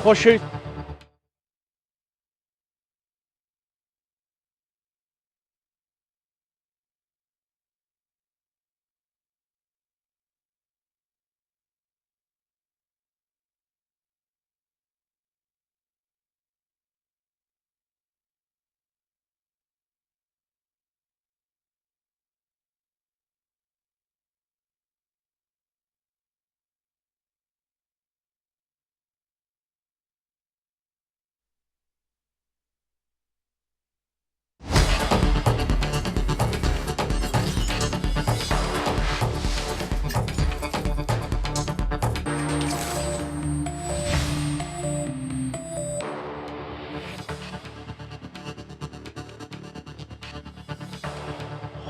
خۆشەویست.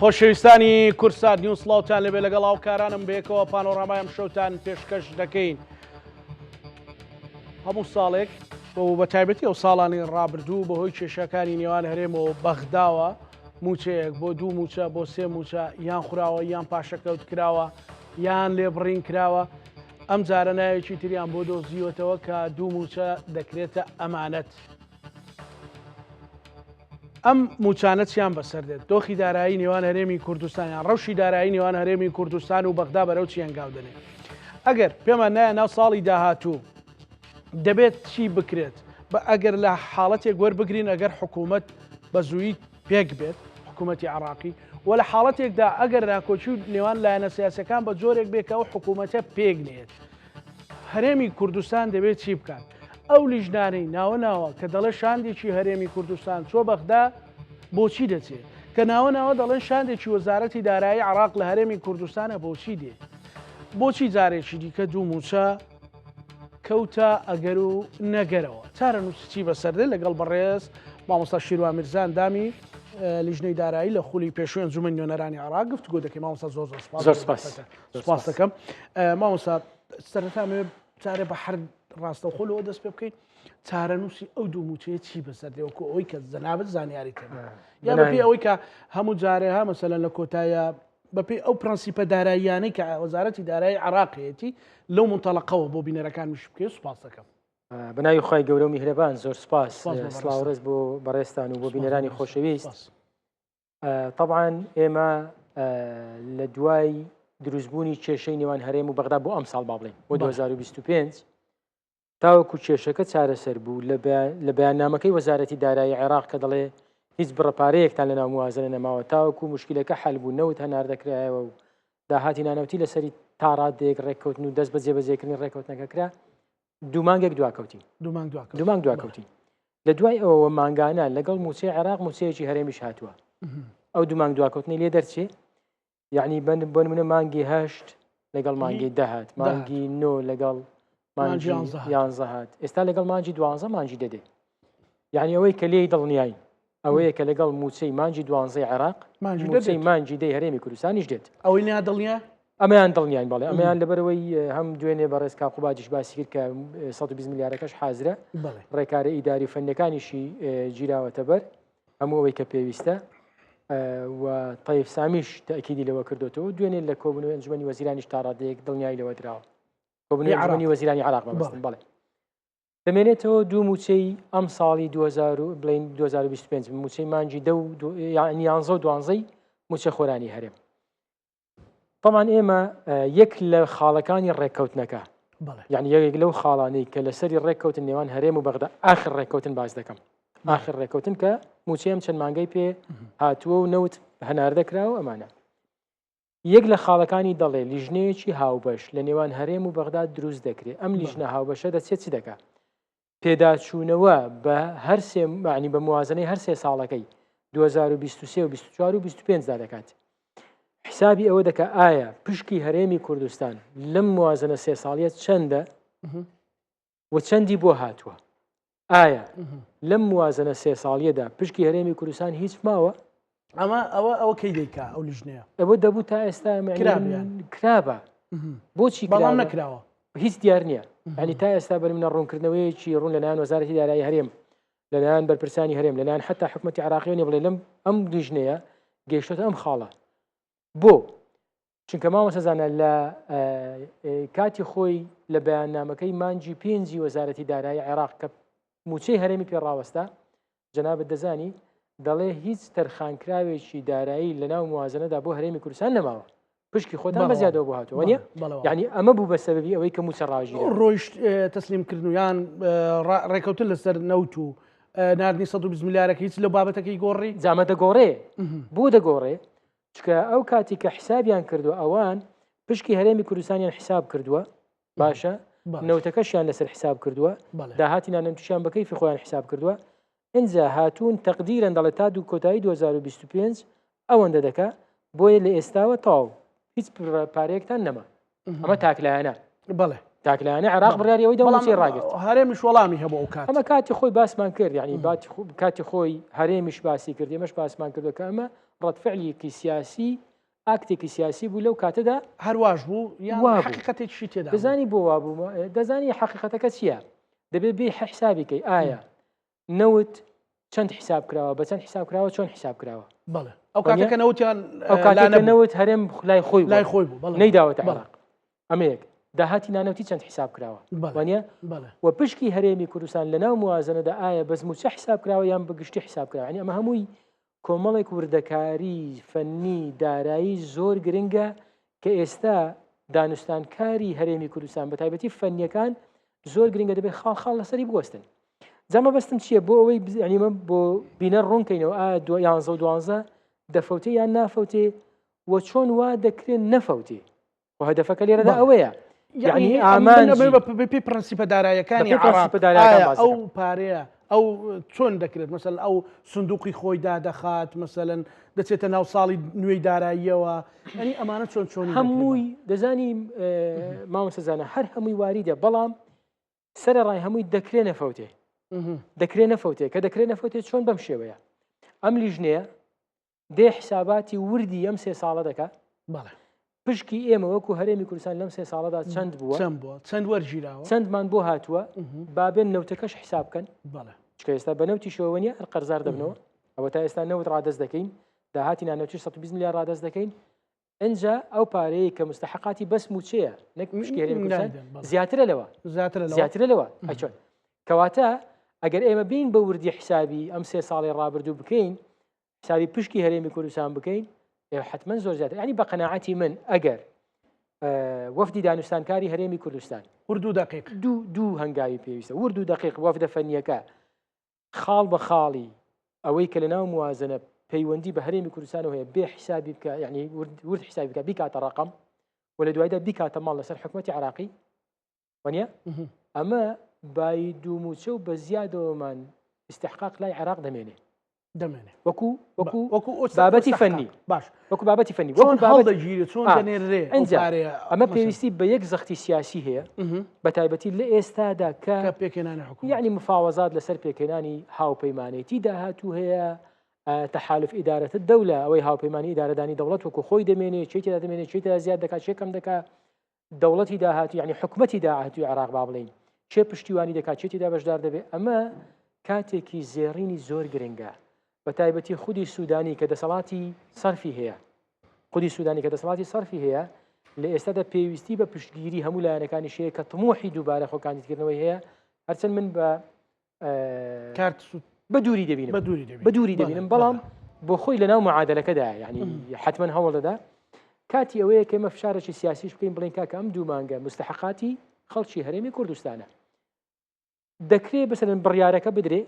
خۆشەویستانی کوردسات نیوز سڵاوتان لەبێ لەگەڵ هاوکارانم بەیەکەوە پانۆرامای ئەم شەوتان پێشکەش دەکەین. هەموو ساڵێک و بە تایبەتی ئەو ساڵانی ڕابردوو بەهۆی کێشەکانی نێوان هەرێم و بەغداوە موچەیەک بۆ دوو موچە بۆ سێ موچە یان خوراوە یان پاشەکەوت کراوە یان لێبڕین کراوە ئەم جارە ناوێکی تریان بۆ دۆزیوەتەوە کە دوو موچە دەکرێتە ئەمانەت. ئەم موچانە چیان بەسەر دێت؟ دۆخی دارایی نێوان هەرێمی کوردستان یان ڕەوشی دارایی نێوان هەرێمی کوردستان و بەغدا بەرەو چی هەنگاو دەنێت؟ ئەگەر پێمان نایە ناو ساڵی داهاتوو دەبێت چی بکرێت؟ بە ئەگەر لە حاڵەتێک وەربگرین ئەگەر حکوومەت بە زوویی پێک بێت حکوومەتی عراقی و لە حاڵەتێکدا ئەگەر ناکۆکی و نێوان لایەنە سیاسەکان بە جۆرێک بێ کە ئەو حکوومەتە پێک نێت هەرێمی کوردستان دەبێت چی بکات؟ ئەو لیژنانەی ناوە ناوە کە دەڵێ شاندێکی هەرێمی کوردستان چوە بەغدا بۆچی دەچێ؟ کە ناوە ناوە دەڵێن شاندێکی وەزارەتی دارایی عراق لە هەرێمی کوردستانە بۆچی دێ؟ بۆچی جارێکی دیکە دوو موچە کەوتە ئەگەر و نەگەرەوە؟ چارەنووسی چی بەسەر دێ؟ لەگەڵ بەڕێز مامۆستا شیروان میرزا ئەندامی لیژنەی دارایی لە خولی پێشووی ئەنجومەنی نوێنەرانی عێراق گفتوگۆ دەکەین. مامۆستا زۆر زۆر سپاس. زۆر سپاس. سپاس دەکەم. مامۆستا سەرەتا ئەمەوێ جارێ بە هەر ڕاستەوخۆ لەوە دەست پێ بکەین چارەنووسی ئەو دوو موچەیە چی بەسەر دێ وەکو ئەوەی کە جەنابت زانیاری تێ یا بەپێی ئەوەی کە هەموو جارێ ها مەسەلەن لە کۆتایە بەپێی ئەو پرەنسیپە داراییانەی کە وەزارەتی دارایی عێراق هەیەتی لەو منتەڵەقەوە بۆ بینەرەکان مش بکەی سوپاس دەکەم. بە ناوی خوای گەورە و میهرەبان زۆر سوپاس سڵاو ڕێز بۆ بەڕێزتان و بۆ بینەرانی خۆشەویست. تەبعەن ئێمە لە دوای دروستبوونی کێشەی نێوان هەرێم و بەغدا بۆ ئەم ساڵ با بڵێین بۆ 2025 تاوەکو کێشەکە چارەسەر بوو لە بەیاننامەکەی وەزارەتی دارایی عێراق کە دەڵێ هیچ بڕە پارەیەکتان لە ناو موازنە نەماوە تاوەکو مشکلەکە حل بوو نەوت هەناردەکرایەوە و داهاتی نانەوتی لەسەری تاڕادەیەک ڕێککەوتن و دەست بە جێبەجێکردنی ڕێککەوتنەکە کرا دوو مانگێک دواکەوتین دوو مانگ دواکەوتین لە دوای ئەوەوە مانگانە لەگەڵ موچەی عێراق موچەیەکی هەرێمیش هاتووە ئەو دوو مانگ دواکەوتنی لێ دەرچێ یعنی بند بۆ منە مانگی هەشت لەگەڵ مانگی دەهات مانگی نۆ لەگەڵ مانگی یانزە هات ئێستا لەگەڵ مانگی دوانزە مانگی دەدێ یعنی ئەوەی کە لێی دڵنیاین ئەوەیە کە لەگەڵ مووچەی مانگی دوانزەی عێراق مووچەی مانگی دەی هەرێمی کوردستانیش دێت. ئەوەی نا دڵنیا؟ ئەمەیان دڵنیاین بەڵێ ئەمەیان لەبەرەوەی هەم دوێنێ بەڕێز کاک قوبادیش باسی کرد کە 120 ملیارەکەش حازرە ڕێکارە ئیداری و فەنیەکانیشی گیراوەتە بەر هەموو ئەوەی کە پێویستە و تەیف سامیش تەئکیدی لەوە کردوتەوە دوێنێ لە کۆبوونەوەی ئەنجومەنی وەزیرانیش تا ڕادەیەک دڵنیایی لەوە دراوە کۆبوونەوەی ئەنجومەنی وەزیرانی عێراق مەبەستم بەڵێ دەمێنێتەوە دوو مووچەی ئەمساڵی 2000 بڵێین 2025 مووچەی مانگی دە و یعنی یانزە و دوانزەی مووچەخۆرانی هەرێم طبعا ئێمە یەک لە خاڵەکانی ڕێککەوتنەکە یعنی یەکێک لەو خاڵانەی کە لەسەری ڕێککەوتن نێوان هەرێم و بەغدا ئاخر ڕێککەوتن باز دەکەم ئاخر ڕێککەوتن کە مووچەی ئەم چەند مانگەی پێ هاتووە و نەوت هەناردە کراوە ئەمانە یەک لە خاڵەکانی دەڵێ لیژنەیەکی هاوبەش لە نێوان هەرێم و بەغدا دروست دەکرێت، ئەم لیژنە هاوبەشە دەچێت چ دەکا؟ پێداچوونەوە بە هەر سێ معنی بە موازنەی هەر سێ ساڵەکەی 2023 و 24 و 25 دا دەکات. حسابی ئەوە دەکا ئایا پشکی هەرێمی کوردستان لەم موازنە سێ ساڵیە چەندە و چەندی بۆ هاتووە؟ ئایا لەم موازنە سێ ساڵیەدا پشکی هەرێمی کوردستان هیچ ماوە؟ ئەمە ئەوە ئەوە کەی دەیکا ئەو لیژنەیە؟ ئەوە دەبوو تا ئێستا کرابا بۆچی بەڵام نەکراوە؟ هیچ دیار نییە ینی تا ئێستا بەر منە ڕوونکردنەوەیەکی ڕوون لەلایەن وەزارەتی دارایی هەرێم لەلایەن بەرپرسانی هەرێم لەلایەن حتا حکوومەتی عراقیەوە نیە بڵێ لەم ئەم لیژنەیە گەیشتۆتە ئەم خاڵە بۆ چونکە مامۆستا زانا لە کاتی خۆی لە بەیاننامەکەی مانگی پێنجی وەزارەتی دارایی عێراق کە مووچەی هەرێمی پێ ڕاوەستا، جەنابت دەزانی، دەڵێ هیچ تەرخانکراوێکی دارایی لەناو موازنەدا بۆ هەرێمی کوردستان نەماوە. پشکی خۆتان بە زیادەوە بۆ هاتووە نیە؟ یعنی ئەمە بوو بە سەبەبی ئەوەی کە مووچە ڕاگیرا. ڕۆیشت تەسلیم کردن و یان ڕێکەوتن لەسەر نەوت و ناردنی 120 ملیارەکە هیچ لەو بابەتەکەی گۆڕی؟ جا ئەمە دەگۆڕێ. بۆ دەگۆڕێ؟ چونکە ئەو کاتی کە حسابیان کردووە ئەوان پشکی هەرێمی کوردستانیان حساب کردووە باشە نەوتەکەشیان لەسەر حساب کردووە داهاتی نانەوتیشیان بە کەیفی خۆیان حساب کردووە ئینجا هاتوون تەقدیرەن دەڵێ تا دوو کۆتایی 2025 ئەوەندە دەکا بۆیە لە ئێستاوە تەواو هیچ پارەیەکتان نەما ئەمە تاکلایەنە بەڵێ تاکلایەنە عێراق بڕیاری ئەوەی دەوڵەتی ڕاگرت هەرێمیش وەڵامی هەبوو ئەو کات ئەمە کاتی خۆی باسمان کرد یعنی کاتی خۆی هەرێمیش باسی کرد ئێمەش باسمان کردو کە ئەمە ڕەتفعلیکی سیاسی ئاکتێکی سیاسی بوو لەو کاتەدا هەرواش بوو یان حقیقەتێکیشی تێدا دەزانی بۆ وا بوو دەزانی حقیقەتەکە چییە دەبێت بێ حسابی کەی ئایا نەوت چەند حساب کراوە بە چەند حساب کراوە چۆن حساب کراوە بەڵێ ئەو کاتەکە نەوتیان ئەو کاتەکە نەوت هەرێم لای خۆی لای خۆی بوو بەڵێ نەیداوەتە عێراق ئەمەیەک داهاتی نانەوتی چەند حساب کراوە وانە و پشکی هەرێمی کوردستان لەناو موازنەدا ئایا بەس موچە حساب کراوە یان بەگشتی حساب کراوە یعنی ئەمە هەمووی کۆمەڵێک وردەکاری فەنی دارایی زۆر گرنگە کە ئێستا دانوستانکاری هەرێمی کوردستان بە تایبەتی فەنیەکان زۆر گرنگە دەبێت خاڵ خاڵ لەسەری بوەستن جا مەبەستم چییە بۆ ئەوەی بزانیمە بۆ بینەر ڕوونکەینەوە ئایا دو یانزە و دوانزە دەفەوتێ یان نافەوتێ و چۆن وا دەکرێن نەفەوتێ و هەدەفەکە لێرەدا ئەوەیە یعنی ئامانج بەپێی پرەنسیپە دارایەکانی عێراق ئەو پارەیە ئەو چۆن دەکرێت مەسەل ئەو سندوقی خۆی دادەخات مەسەلەن دەچێتە ناو ساڵی نوێی داراییەوە ئەنی ئەمانە چۆن چۆن هەمووی دەزانی مامۆستا زانە هەر هەمووی واریدە بەڵام سەرەڕای هەمووی دەکرێ نەفەوتێ دەکرێ نەفەوتێ کە دەکرێ نەفەوتێ چۆن بەم شێوەیە ئەم لیژنەیە دێ حساباتی وردی ئەم سێ ساڵە دەکا بەڵێ پشکی ئێمە وەکو هەرێمی کوردستان لەم سێ ساڵەدا چەند بووە چەند بووە چەند وەرگیراوە چەندمان بۆ هاتووە بابێن نەوتەکەش حساب بکەن بەڵێ چکە ئێستا بە نەوتیشەوە نیە هەر قەرزار دەبنەوە ئەوە تا ئێستا نەوت ڕادەست دەکەین داهاتی نانەوتیش 120 ملیار ڕادەست دەکەین ئینجا ئەو پارەیە کە مستحقاتی بەس موچەیە نەک پشکی هەرێمی کوردستان زیاترە لەوە زیاترە لەوە ئەچۆن کەواتە ئەگەر ئێمە بین بە وردی حسابی ئەم سێ ساڵی ڕابردوو بکەین حسابی پشکی هەرێمی کوردستان بکەین حتمما زۆر زیاتر ینی بە قەناعەتی من ئەگەر وەفدی دانوستانکاری هەرێمی کوردستان ورد و دقیق دوو دوو هەنگاوی پێویستە ورد و دقیق وەفدە فەنیەکە خاڵ بە خاڵی ئەوەی کە لە ناو موازنە پەیوەندی بە هەرێمی کوردستانەوە هەیە بێ حیسابی بکە یعنی ورد حیسابی بکە بیکاتە ڕقم و لە دوایدا بیکاتە ماڵ لەسەر حکوومەتی عراقی وانە ئەمە بای دوو موچە و بە زیادەوەمان استحقاق لای عراق دەمێنێ دەمێنێ وەکو وەکو وەکو بابەتی فەنی باش وەکو بابەتی فەنی وەکو بابەت دەگیرێت چۆن دەنێرێ ئەمە پێویستی بە یەک زەختی سیاسی هەیە بە تایبەتی لە ئێستادا کە پێکهێنانی حکومەت یعنی مفاوەزات لەسەر پێکهێنانی هاوپەیمانێتی داهاتوو هەیە تەحالف ئیدارەتە دەولە ئەوەی هاوپەیمانی ئیدارەدانی دەوڵەت وەکو خۆی دەمێنێ چی تێدا دەمێنێ چی تێدا زیاد دەکات چێ کەم دەکات دەوڵەتی داهاتوو یعنی حکومەتی داهاتووی عێراق با بڵێین کێ پشتیوانی دەکات کێ تێدا بەشدار دەبێت ئەمە کاتێکی زێڕینی زۆر گرنگە بە تایبەتی خودی سوودانی کە دەسەڵاتی سەرفی هەیە خودی سوودانی کە دەسەڵاتی سەرفی هەیە لە ئێستادا پێویستی بە پشتگیری هەموو لایەنەکانی شەیە کە تموحی دووبارە خۆ کاندیدکردنەوەی هەیە هەرچەند من بە کارت سوود بە دووری دەبینم بە دووری دەبینم بە دووری دەبینم بەڵام بۆ خۆی لەناو معادلەکەدا یعنی حتمما هەوڵ دەدا کاتی ئەوەیە کە ئێمە فشارێکی سیاسیش بکەین بڵێن کاکە ئەم دوو مانگە مستحقاتی خەڵکی هەرێمی کوردستانە دەکرێ بەسەرن بڕیارەکە بدرێ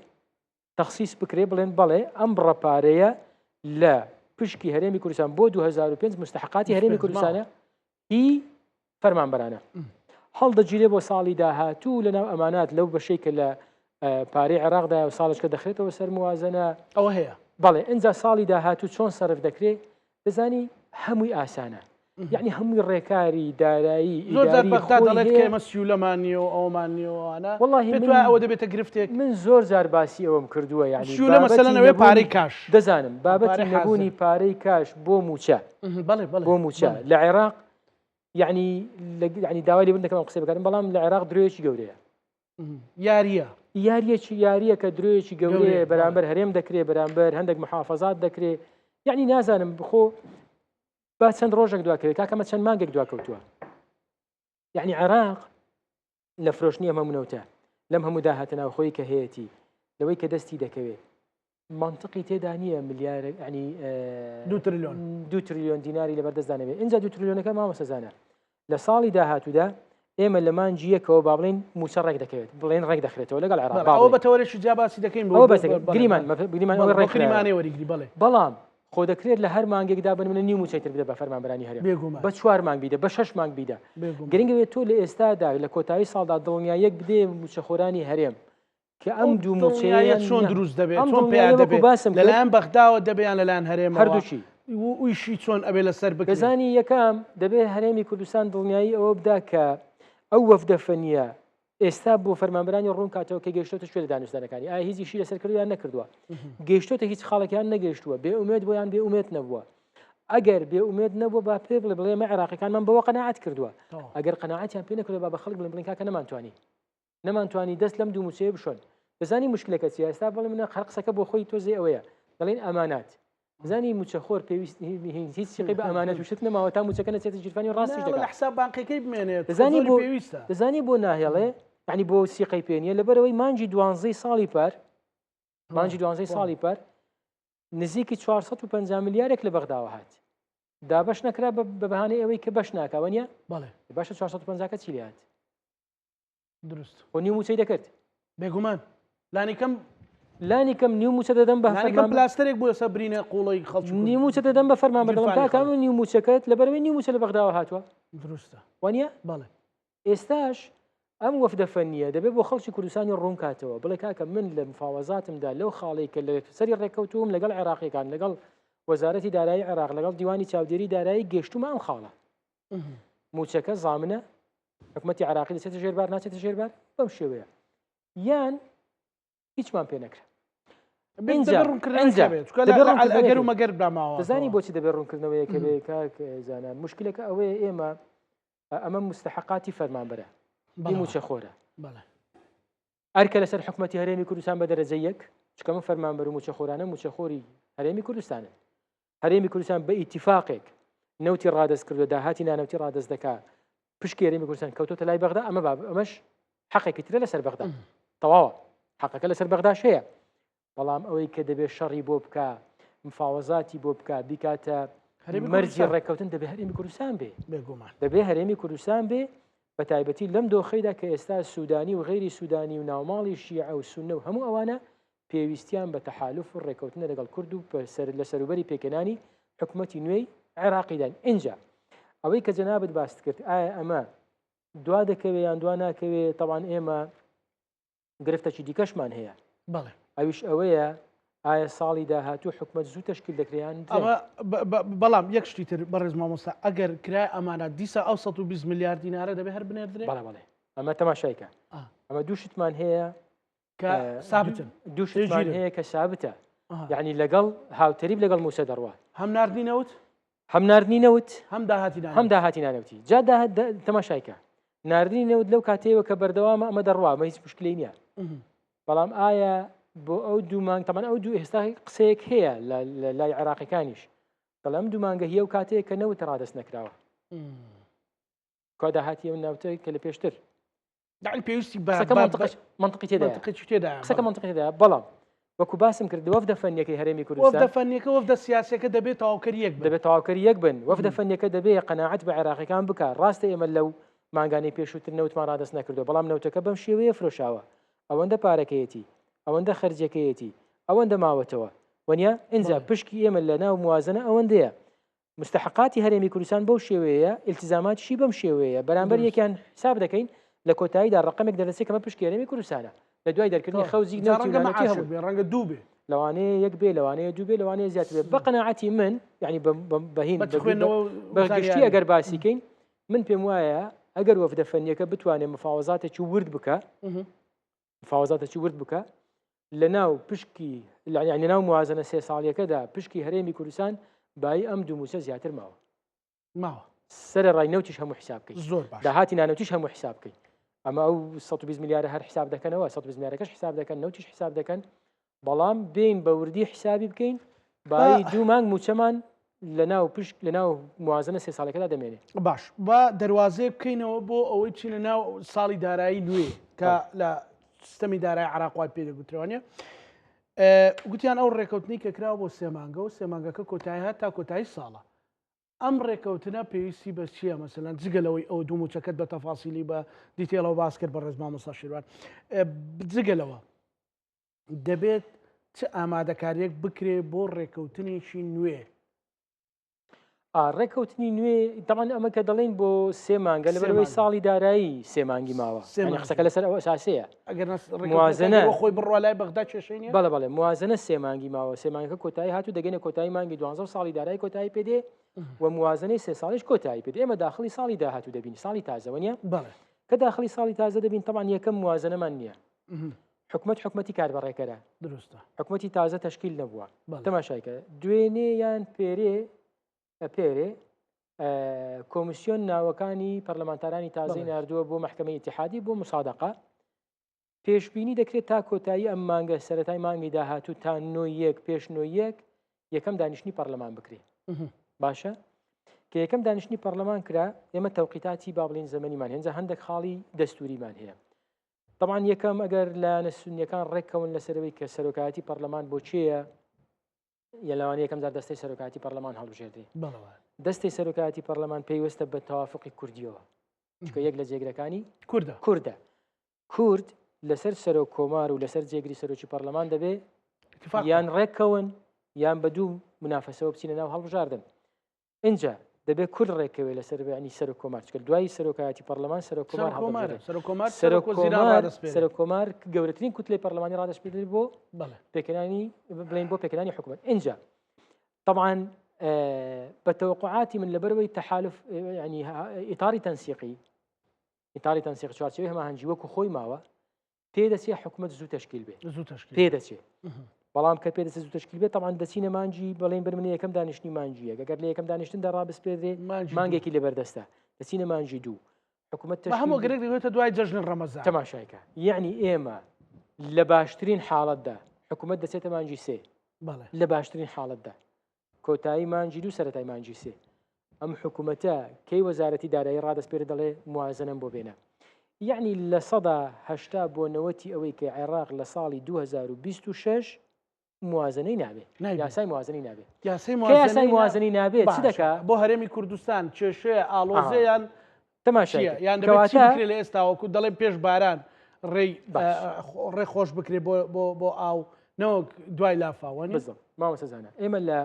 تەخصیص بکرێ بڵێن بەڵێ ئەم بڕە پارەیە لە پشکی هەرێمی کوردستان بۆ 2005 مستحقاتی هەرێمی کوردستانە هی فەرمانبەرانە هەڵدەگیرێ بۆ ساڵی داهاتوو لەناو ئەمانات لەو بەشەی کە لە پارەی عێراقدا و ساڵشکە دەخرێتەوە سەر موازنە ئەوە هەیە بەڵێ ئینجا ساڵی داهاتوو چۆن سەرف دەکرێت دەزانی هەمووی ئاسانە یعنی هەمووی ڕێکاری دارایی زۆر جار بەغدا دەڵێت کە ئێمە سیولەمان نییە و ئەومان نییە و ئەوانە وەڵاهی پێت وایە ئەوە دەبێتە گرفتێک من زۆر جار باسی ئەوەم کردووە یعنی سیولە مەسەلەن ئەوەیە پارەی کاش دەزانم بابەتی نەبوونی پارەی کاش بۆ مووچە بۆ مووچە لە عێراق یعنی یعنی داوای لێبوردن دەکەم قسە بکەم بەڵام لە عێراق درۆیەکی گەورەیە یاریە یاریەکی یاریە کە درۆیەکی گەورەیە بەرامبەر هەرێم دەکرێ بەرامبەر هەندێک محافظات دەکرێ یعنی نازانم بخۆ با چەند ڕۆژێک دواکەوێت کاکەمە چەند مانگێک دواکەوتووە یعنی عێراق لە فرۆشتنی ئەم هەموو نەوتە، لەم هەموو داهاتە ناوخۆیی کە هەیەتی، لەوەی کە دەستی دەکەوێت، مەنتقی تێدا نییە ملیار ینی دو تریلیۆن دو تریلیۆن دیناری لەبەردەستدا نەبێت. ئینجا دو تریلیۆنەکە مامۆستا زانا لە ساڵی داهاتوودا ئێمە لە مانگی یەکەوە با بڵێین مووچە ڕێک دەکەوێت، بڵێن ڕێک دەخرێتەوە لەگەڵ عێراق. ئەوە بە تەوەرێکی جیا باسی دەکەین. ئەوە بەس گریمان گریمان ئەوە ڕێک گریمانەی وەریگری بەڵێ. بەڵام خۆ دەکرێت لە هەر مانگێکدا بنمونە نیو مووچەی تر بدە بە فەرمانبەرانی هەرێم، بە چوار مانگ بیدە، بە شەش مانگ بیدە. گرنگ ئەوەیە تۆ لە ئێستادا لە کۆتایی ساڵدا دڵنیاییەک بدەیە مووچەخۆرانی هەرێم کە ئەم دوو مووچەیە چۆن دروست دەبێت، چۆن پێیان دەبێت، لەلایەن بەغداوە دەبێت یان لەلایەن هەرێمەوە؟ هەردووکی. ئیشی چۆن ئەبێ لەسەر بکرێت؟ دەزانی یەکەم دەبێت هەرێمی کوردستان دڵنیایی ئەوە بدا کە ئەو وەفدە فەنییە ئێستا بۆ فەرمانبەرانی ڕوون کاتەوە کە گەیشتۆتە کوێ لە دانوستانەکانی، ئایا هیچ ئیشی لەسەر کردووە یان نەکردووە، گەیشتۆتە هیچ خاڵێک یان نەگەیشتووە، بێ ئومێد بووە یان بێ ئومێد نەبووە. ئەگەر بێ ئومێد نەبووە با پێ بڵێ، بڵێ ئێمە عێراقیەکانمان بەوە قەناعەت کردووە. ئەگەر قەناعەتیان پێ نەکردووە با بە خەڵک بڵێن، بڵێن کاکە نەمانتوانی، نەمانتوانی دەست لەم دوو مووچەیە بشۆن. دەزانی مشکلەکە چییە؟ ئێستا بڵێ منە هەر قسەکە بۆ خۆی تۆزێ ئەوەیە دەڵێن ئەمانات. زانی موچەخۆر پێویست هیچ سیقەی بە ئەمانەت و شت نەماوە تا موچەکە نەچێتە گیرفانی ڕاستیش دەکات. لە حساب بانقیەکەی بمێنێت دەزانی بۆ پێویستە دەزانی بۆ ناهێڵێ یعنی بۆ سیقەی پێ نییە لەبەرەوەی مانگی دوانزەی ساڵی پار مانگی دوانزەی ساڵی پار نزیکی 450 ملیارێک لە بەغداوە هات دابەش نەکرا بە بەهانەی ئەوەی کە بەش ناکەوە نیە بەڵێ باشە 450 کە چی لێ هات دروست خۆ نیو موچەی دەکرد. بێگومان لانی کەم لانی کەم نیو موچە دەدەم بە فەرمان پلاستەرێک بۆ لەسەر برینە قوڵەی خەڵکی نیو موچە دەدەم بە فەرمان بەدەڵم کاکە ئەمە نیو موچەکەت لەبەرەوەی نیو موچە لە بەغداوە هاتووە. دروستە وانە؟ بەڵێ. ئێستاش ئەم وەفدە فەنییە دەبێت بۆ خەڵکی کوردستانی ڕوون کاتەوە بڵێ کاکە من لە مفاوەزاتمدا لەو خاڵەی کە لە سەری ڕێککەوتووم لەگەڵ عێراقیەکان لەگەڵ وەزارەتی دارایی عێراق لەگەڵ دیوانی چاودێری دارایی گەشتومە ئەم خاڵە موچەکە زامنە حکومەتی عراقی دەچێتە ژێربار ناچێتە ژێربار بەم شێوەیە یان هیچمان پێ نەکرا مەگەر دەزانی بۆچی دەبێت ڕوونکردنەوەیەکە بێ کاک زانە مشکلەکە ئەوەیە ئێمە ئەمە مستحقاتی فەرمانبەرە موچەخۆرە ئەرکە لەسەر حکومەتی هەرێمی کوردستان بە دەرەجە یەک چکەمە فەرمانبەر و موچەخۆرانە موچەخۆری هەرێمی کوردستانن هەرێمی کوردستان بە ئیتیفاقێک نەوتی ڕادەست کردووە، داهاتی نانەوتی ڕادەست دەکا، پشکی هەرێمی کوردستان کەوتۆتە لای بەغدا، ئەمە باب ئەمەش حەقێکی ترە لەسەر بەغدا. تەواوە حەقەکە لەسەر بەغداش هەیە، بەڵام ئەوەی کە دەبێت شەڕی بۆ بکا، مفاوەزاتی بۆ بکا، بیکاتە مەرجی ڕێککەوتن، دەبێ هەرێمی کوردستان بێ. بێگومان دەبێ هەرێمی کوردستان بێ، بە تایبەتی لەم دۆخەیدا کە ئێستا سوودانی و غەیری سوودانی و ناوماڵی شیعە و سوننە و هەموو ئەوانە پێویستیان بە تەحالوف و ڕێکەوتنە لەگەڵ کورد و لە سەروبەری پێکهێنانی حکومەتی نوێی عێراقیدان. ئینجا ئەوەی کە جەنابت باست کرد ئایا ئەمە دوا دەکەوێ یان دوا ناکەوێ، تەوان ئێمە گرفتەکی دیکەشمان هەیە. بەڵێ. ئەویش ئەوەیە ئایا ساڵی داهاتوو حکومەت زوو تەشکیل دەکرێ یان درەنگ؟ ئەمە بەڵام یەک شتی تر بەڕێز مامۆستا ئەگەر کرای ئەمانات دیسا ئەو 120 ملیار دینارە دەبێ هەر بنێردرێ؟ بەڵێ بەڵێ ئەمە تەماشایکە ئەمە دوو شتمان هەیە کە سابتن دوو شتمان هەیە کە سابتە یعنی لەگەڵ هاوتەریب لەگەڵ موسە دەڕوا هەم ناردنی نەوت هەم ناردنی نەوت هەم داهاتی هەم داهاتی نانەوتی جا تەماشایکە ناردنی نەوت لەو کاتەیەوە کە بەردەوامە ئەمە دەڕوا مە هیچ مشکلی نییە بەڵام ئایا بۆ ئەو دوو مانگ تەمان ئەو دوو ئێستا قسەیەک هەیە لە لای عێراقیەکانیش بەڵام دوو مانگە هیە و کاتەیە کە نەوت ڕادەست نەکراوە کوا داهاتی ئەم ناوتە کە لە پێشتر یعنی پێویستی بە قسەکە منطقی منطقی تێدایە منطقی تێدایە قسەکە منطقی تێدایە بەڵام وەکو باسم کرد وەفدە فەنیەکەی هەرێمی کوردستان وەفدە فەنیەکە وەفدە سیاسیەکە دەبێت تەواوکەری یەک بن دەبێت تەواوکەری یەک بن وەفدە فەنیەکە دەبێت قەناعەت بە عێراقیەکان بکا ڕاستە ئێمە لەو مانگانەی پێشووتر نەوتمان ڕادەست نەکردووە بەڵام نەوتەکە بەم شێوەیە فرۆشاوە ئەوەندە پارەکەیەتی ئەوەندە خەرجەکەیەتی ئەوەندە ماوەتەوە وەنیە ئینجا پشکی ئێمە لە ناو موازنە ئەوەندەیە مستحقاتی هەرێمی کوردستان بەو شێوەیەیە، ئیلتیزاماتیشی بەم شێوەیەیە، بەرامبەر یەکیان حساب دەکەین، لە کۆتاییدا ڕەقەمێک دەردەچێت کە مە پشکی هەرێمی کوردستانە. لە دوای دەرکردنی خەوزی نەوتی و نانەوتی هەبوو. ڕەنگە دوو بێ. لەوانەیە یەک بێ، لەوانەیە دوو بێ، لەوانەیە زیاتر بێ. بە قەناعەتی من، یانی بە هین، بە گشتی ئەگەر باسی کەین، من پێم وایە ئەگەر وەفدە فەنییەکە بتوانێت مفاوەزاتێکی ورد بکا، مفاوەزاتێکی ورد بکا، لە ناو پشکی یعنی لە ناو موازنە سێ ساڵیەکەدا پشکی هەرێمی کوردستان بایی ئەم دوو مووچە زیاتر ماوە. ماوە. سەرە ڕای نەوتیش هەموو حساب بکەین. زۆر باش. داهاتی نانەوتیش هەموو حساب بکەین. ئەمە ئەو 120 ملیارە هەر حساب دەکەنەوە 120 ملیارەکەش حساب دەکەن نەوتیش حساب دەکەن بەڵام بین بە وردی حسابی بکەین بایی دوو مانگ مووچەمان لە ناو پشک لە ناو موازنە سێ ساڵەکەدا دەمێنێ. باش با دەروازەیەک بکەینەوە بۆ ئەوەی بچینە ناو ساڵی دارایی نوێ کە لە سیستەمی دارای عراق وای پێ دەگوترەوە نیە گوتیان ئەو ڕێکەوتنی کە کراوە بۆ سێمانگە و سێمانگەکە کۆتایی هات تا کۆتایی ساڵە ئەم ڕێکەوتنە پێویستی بە چییە مەسەلەن جگە لەوەی ئەو دوو موچەکەت بە تەفاسیلی بە detail ەوە باس کرد بە ڕێز مامۆستا شیروان جگە لەوە دەبێت چ ئامادەکاریەک بکرێ بۆ ڕێکەوتنێکی نوێ؟ ڕێکەوتنی نوێ دەڵان ئەمە کە دەڵێن بۆ سێ مانگە لە بەرەوەی ساڵی دارایی سێ مانگی ماوە قسەکە لەسەر ئەو ئەساسەیە ئەگەر موازنە خۆی بڕوا لای بەغدا کێشەی نیە بەڵێ بەڵێ موازنە سێ مانگی ماوە سێ مانگەکە کۆتایی هاتوو دەگەینە کۆتایی مانگی دوانزە و ساڵی دارایی کۆتایی پێدێ و موازنەی سێ ساڵیش کۆتایی پێدێ ئێمە داخلی ساڵی داهاتوو دەبین ساڵی تازەوە نیە بەڵێ کە داخلی ساڵی تازە دەبین تەبعەن یەکەم موازنەمان نییە حکومەت حکومەتی کاربەڕێکەرە دروستە حکومەتی تازە تەشکیل نەبووە تەماشایکە دوێنێ یان پێرێ پێرێ کۆمیسیۆن ناوەکانی پەرلەمانتارانی تازەی ناردووە بۆ مەحکەمەی ئیتیحادی بۆ مسادقە پێشبینی دەکرێت تا کۆتایی ئەم مانگە سەتای مانگی داهاتوو تا نۆ یەک پێش نۆ یەک یەکەم دانیشتنی پەرلەمان بکرێت باشە کە یەکەم دانیشتنی پەرلەمان کرا ئێمە تەوقیتاتی با بڵین زەمەنیمان هێنجا هەندێک خاڵی دەستوریمان هەیە طبعا یەکەم ئەگەر لایەنە سونیەکان ڕێککەون لەسەرەوەی کە سەرۆکایەتی پەرلەمان بۆ چێە یە لەوانەیە یەکەم جار دەستەی سەرۆکایەتی پەرلەمان هەڵبژێردرێ دەستەی سەرۆکایەتی پەرلەمان پەیوەستە بە تەوافقی کوردیەوە چکە یەک لە جێگرەکانی کوردە کوردە کورد لەسەر سەرۆک کۆمار و لەسەر جێگری سەرۆکی پەرلەمان دەبێ یان ڕێککەون یان بە دوو منافەسەوە بچینە ناو هەڵبژاردن ئینجا دەبێت کورد ڕێککەوێت لەسەر بەیانی سەرۆک کۆمار چکە دوای سەرۆکایەتی پەرلەمان سەرۆک کۆمار هەڵدەبژێرێت. سەرۆک کۆمار سەرۆک سەرۆک وەزیران کۆمار ڕادەسپێرێت. سەرۆک کۆمار گەورەترین کوتلەی پەرلەمانی ڕادەسپێرێت بۆ بەڵێ. پێکهێنانی بڵێین بۆ پێکهێنانی حکومەت ئینجا طبعا بە تەوەقعاتی من لەبەرەوەی تەحالف ینی ئیتاری تەنسیقی ئیتاری تەنسیق چوارچێوەی هەماهەنگی وەکو خۆی ماوە پێدەچێ حکومەت زوو تەشکیل بێ زوو تەشکیل پێدەچێ بەڵام کە پێدەچێت زوو تەشکیل بێت تەمان دەچینە مانگی بەڵێن بەر من یەکەم دانیشتنی مانگی یەک ئەگەر لە یەکەم دانیشتندا ڕابسپێدرێ مانگێکی لەبەردەستە دەچینە مانگی دوو حکومەت تەشکیل هەموو گرێک دەبێتە دوای جەژنی ڕەمەزان تەماشایکە یعنی ئێمە لە باشترین حاڵەتدا حکومەت دەچێتە مانگی سێ لە باشترین حاڵەتدا کۆتایی مانگی دوو سەرەتای مانگی سێ ئەم حکوومەتە کەی وەزارەتی دارایی ڕادەسپێرێ دەڵێ موازنەم بۆ بێنە یعنی 80% بۆ نەوەتی ئەوەی کە عێراق لە ساڵی 2026 موازنەی نابێ یاسای موازنەی نابێ یاسای موازنەی نابێت چ دەکا بۆ هەرێمی کوردستان کێشەیە ئاڵۆزەیان تەماشای یان کەواتە لە ئێستا وەکو دەڵێن پێش باران ڕێی ڕێ خۆش بکرێ بۆ بۆ ئاو نەوەک دوای لافاوە مامۆستا زانا ئێمە لە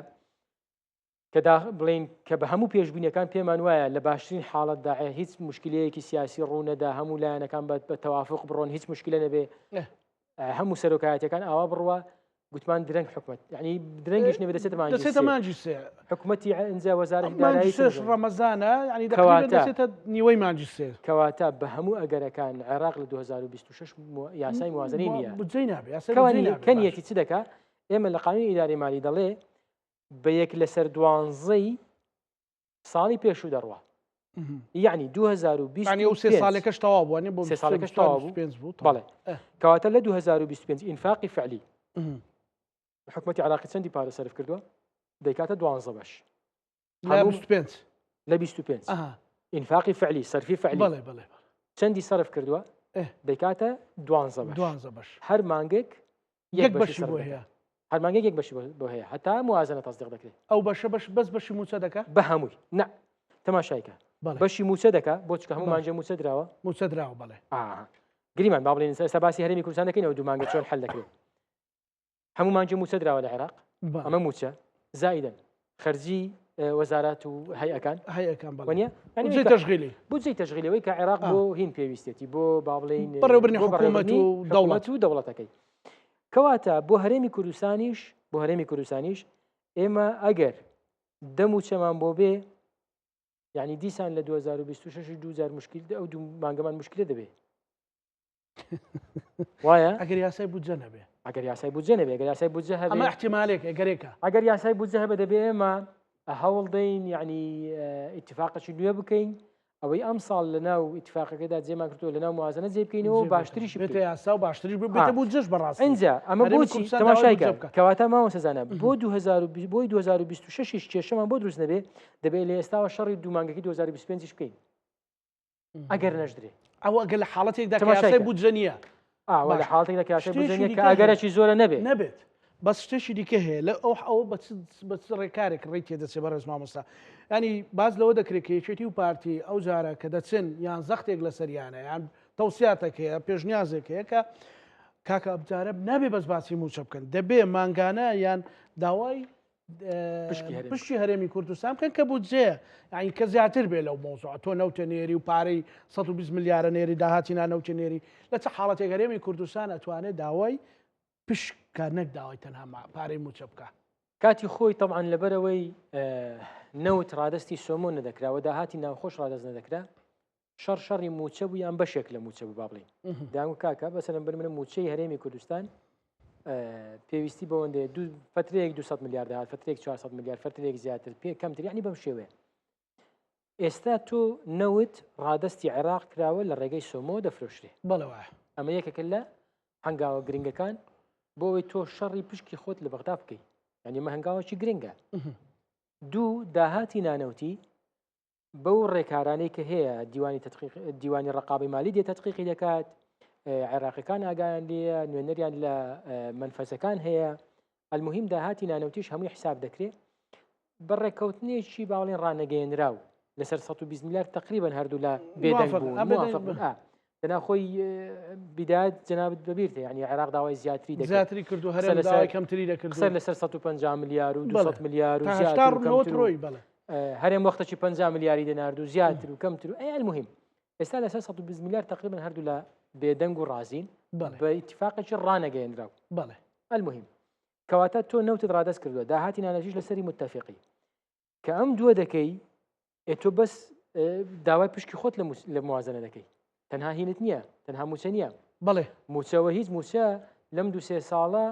کە دا بڵین کە بە هەموو پێشبینەکان پێمان وایە لە باشترین حاڵەتدا هیچ مشکلەیەکی سیاسی ڕوونەدا هەموو لایەنەکان بە تەوافق بڕۆن هیچ مشکلە نەبێ هەموو سەرۆکایەتەکان ئاوا بڕوە گوتمان درەنگ حکومت یعنی درەنگیش نەبێت دەچێتە مانگی دەچێتە مانگی سێ حکومەتی ئینجا وەزارەتی دارایی سێش ڕەمەزانە یعنی کەواتە دەچێتە نیوەی مانگی سێ کەواتە بە هەموو ئەگەرەکان عێراق لە 2026 یاسای موازنەی نییە بودجەی نابێ یاسای کەنیەتی چ دەکا ئێمە لە قانونی ئیداری مالی دەڵێ بە یەک لەسەر دوانزەی ساڵی پێشوو دەڕوا یعنی 2025 ئەو سێ ساڵەکەش تەواو بوو بۆ سێ ساڵەکەش تەواو بوو پێنج بوو بەڵێ کەواتە لە 2025 ئینفاقی فعلی حکومەتی عراقی چەندی پارە سەرف کردووە دەیکاتە دوانزە بەش لە 25 لە 25 ئینفاقی فعلی سەرفی فعلی بەڵێ بەڵێ چەندی سەرف کردووە دەیکاتە دوانزە بەش دوانزە بەش هەر مانگێک یەک بەشی بۆ هەیە هەر مانگێک یەک بەشی بۆ هەیە هەتا موازنە تەسدیق دەکرێت. ئەو بەشە بەش بەس بەشی مووچە دەکا؟ بە هەمووی نا تەماشایکە بەشی مووچە دەکا بۆ چکە هەموو مانجە مووچە دراوە مووچە دراوە بەڵێ گریمان با بڵێن ئێستا باسی هەرێمی کوردستان دەکەین ئەو دوو مانگە چۆن حل دەکرێت هەموو مانجە مووچە دراوە لە عێراق ئەمە مووچە زائیدەن خەرجی وەزارات و هەیئەکان هەیئەکان بەڵێ وەنیە بودجەی تەشغیلی بودجەی تەشغیلەوەی کە عێراق بۆ هین پێویستێتی بۆ با بڵێین بەڕێوەبردنی حکوومەت و دەوڵەت و دەوڵەتەکەی کەواتە بۆ هەرێمی کوردستانیش بۆ هەرێمی کوردستانیش ئێمە ئەگەر دە مووچەمان بۆ بێ یعنی دیسان لە 2026 دوو جار مشکل ئەو دوو مانگەمان مشکلە دەبێ وایە ئەگەر یاسای بودجە نەبێ ئەگەر یاسای بودجە نەبێ ئەگەر یاسای بودجە هەبێ ئەمە احتیمالێک ئەگەرێکە ئەگەر یاسای بودجە هەبێ دەبێ ئێمە هەوڵ دەین یعنی ئیتفاقەکی نوێ بکەین. ئەوەی ئەم ساڵ لە ناو ئیتفاقەکەدا جێمان کردووە لە ناو موازنە جێ بکەینەوە و باشتریشی بێتە یاسا و باشتریش بێتە بودجەش بەڕاستی. ئینجا ئەمە بۆچی تەماشای کە کەواتە مامۆستا زانا بۆ 2020 بۆی 2026 یش کێشەمان بۆ دروست نەبێ دەبێت لە ئێستاوە شەڕی دوو مانگەکەی 2025 یش بکەین ئەگەر نەشدرێ. ئەوە ئەگەر لە حاڵەتێکدا کە یاسای بودجە نییە. ئاوە لە حاڵەتێکدا کە یاسای بودجە نییە کە ئەگەرەکی زۆرە نەبێ. نەبێت. بەس شتێکی دیکە هەیە لە ئەو ئەوە بە چ بە چ ڕێکارێک ڕێی تێدەچێ بەڕێز مامۆستا ینی باز لەوە دەکرێت کە یەکێتی و پارتی ئەو جارە کە دەچن یان زەختێک لەسەریانە یان تەوسیاتێک هەیە پێشنیازێک هەیە کە کاکە ئەبجارە نابێ بەس باسی موچە بکەن دەبێ مانگانە یان داوای پشکی هەرێمی کوردستان بکەن کە بودجەیە یعنی کە زیاتر بێ لەو مۆزوع تۆ نەوتە نێری و پارەی 120 ملیارە نێری داهاتی نانەوتە نێری لە چ حاڵەتێک هەرێمی کوردستان ئەتوانێت داوای پشک بکا نەک داوای تەنها پارەی موچە بکا. کاتی خۆی تەبعەن لەبەرئەوەی نەوت ڕادەستی سۆمۆ نەدەکرا و داهاتی ناوخۆش ڕادەست نەدەکرا شەڕ شەڕی موچە بوو یان بەشێک لە موچە بوو با بڵین دانگو کاکە بەسەرم بن منە موچەی هەرێمی کوردستان پێویستی بەوەندێ دوو فترەیەک 200 میلیارد داهات فترێک 400 میلیارد فترێک زیاتر پێ کەمتر یعنی بەم شێوەیە ئێستا تۆ نەوت ڕادەستی عێراق کراوە لە ڕێگەی سۆمۆ دەفرۆشرێ. بەڵێ وایە. ئەمە یەکێکە لە هەنگاوە گرنگەکان بۆ ئەوەی تۆ شەڕی پشکی خۆت لە بەغدا بکەی. یعنی ئەمە هەنگاوێکی گرنگە. دوو داهاتی نانەوتی بەو ڕێکارانەی کە هەیە دیوانی تدقیق دیوانی ڕقابی مالی دێ تدقیقی دەکات عێراقیەکان ئاگایان لێیە نوێنەریان لە مەنفەزەکان هەیە المهم داهاتی نانەوتیش هەمووی حساب دەکرێت بە ڕێککەوتنێکی باڵێن ڕانەگەیەنراو لەسەر 120 میلیارد تقریبا هەردوولا بێدەنگ بوون موافق بوون دەنا خۆی بدایەت جەنابت بەبیرتە یعنی عێراق داوای زیاتری دەکرد زیاتری کرد و هەرێم داوای کەمتری دەکرد قسە لەسەر 150 ملیار و 200 ملیار و زیاتر و کەمتر ڕۆی بەڵێ هەرێم وەختەکی 50 ملیاری دەنارد و زیاتر و کەمتر و ئەی المهم ئێستا لەسەر 120 ملیار تقریبا هەردوولا بێدەنگ و ڕازین بە ئیتفاقێکی ڕانەگەیەنراو بەڵێ المهم کەواتە تۆ نەوتت ڕادەست کردووە داهاتی نانەوتیش لەسەری متفقی کە ئەم دووە دەکەی ئێ تۆ بەس داوای پشکی خۆت لە موازنە دەکەی تەنها هینت نییە تەنها موچە نییە بەڵێ موچەوە هیچ موچە لەم دو سێ ساڵە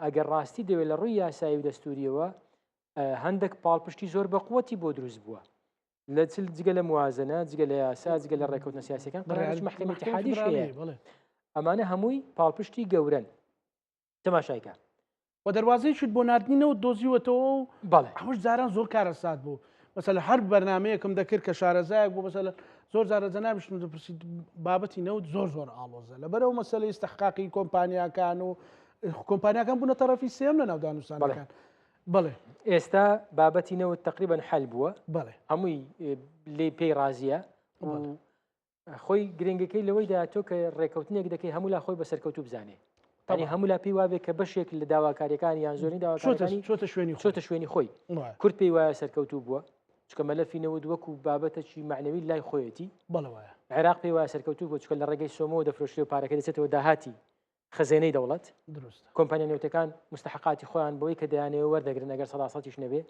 ئەگەر ڕاستی دەوێت لە ڕووی یاسایی و دەستوریەوە هەندێک پاڵپشتی زۆر بە قوتی بۆ دروست بووە لە چل جگە لە موازنە جگە لە یاسا جگە لە ڕێکەوتنە سیاسەکان بڕیاری مەحکەمەی ئیتیحادیش هەیە ئەمانە هەمووی پاڵپشتی گەورەن تەماشای کە. و دەروازەیەکیت بۆ ناردنی نەوت دۆزیوەتەوە و بەڵێ. ئەوەش جاران زۆر کارەسات بوو مەسەلەن هەر بەرنامەیەکم دەکرد کە شارەزایەک بوو مەسەلەن زۆر جار لە جەنابیشتم دەپرسی بابەتی نەوت زۆر زۆر ئاڵۆزە لەبەر ئەو مەسەلەی ئیستحقاقی کۆمپانیاکان و کۆمپانیاکان بوونە تەڕەفی سێیەم لە ناو دانوستانەکان بەڵێ. ئێستا بابەتی نەوت تەقریبەن حەل بووە بەڵێ. هەمووی لێ پێی ڕازیە بەڵێ. خۆی گرنگەکەی لەوەیدا تۆ کە ڕێکەوتنێک دەکەی هەموو لا خۆی بە سەرکەوتوو بزانێ تەنی هەموو لا پێی وابێ کە بەشێک لە داواکاریەکان یان زۆرین داواکاریەکانی چۆتە شوێنی چۆتە شوێنی خۆی کورد پێی وایە سەرکەوتوو بووە چکە مەلەفی نەوت وەکو بابەتەکی معنەوی لای خۆیەتی بەڵێ وایە عێراق پێی وایە سەرکەوتوو بووە چکە لە ڕێگەی سۆمۆ دەفرۆشرێ و پارەکە دەچێتەوە داهاتی خەزێنەی دەوڵەت دروستە کۆمپانیا نەوتەکان مستحقاتی خۆیان بۆی کە دەیانەوە وەردەگرن ئەگەر سەدا سەدیش نەبێ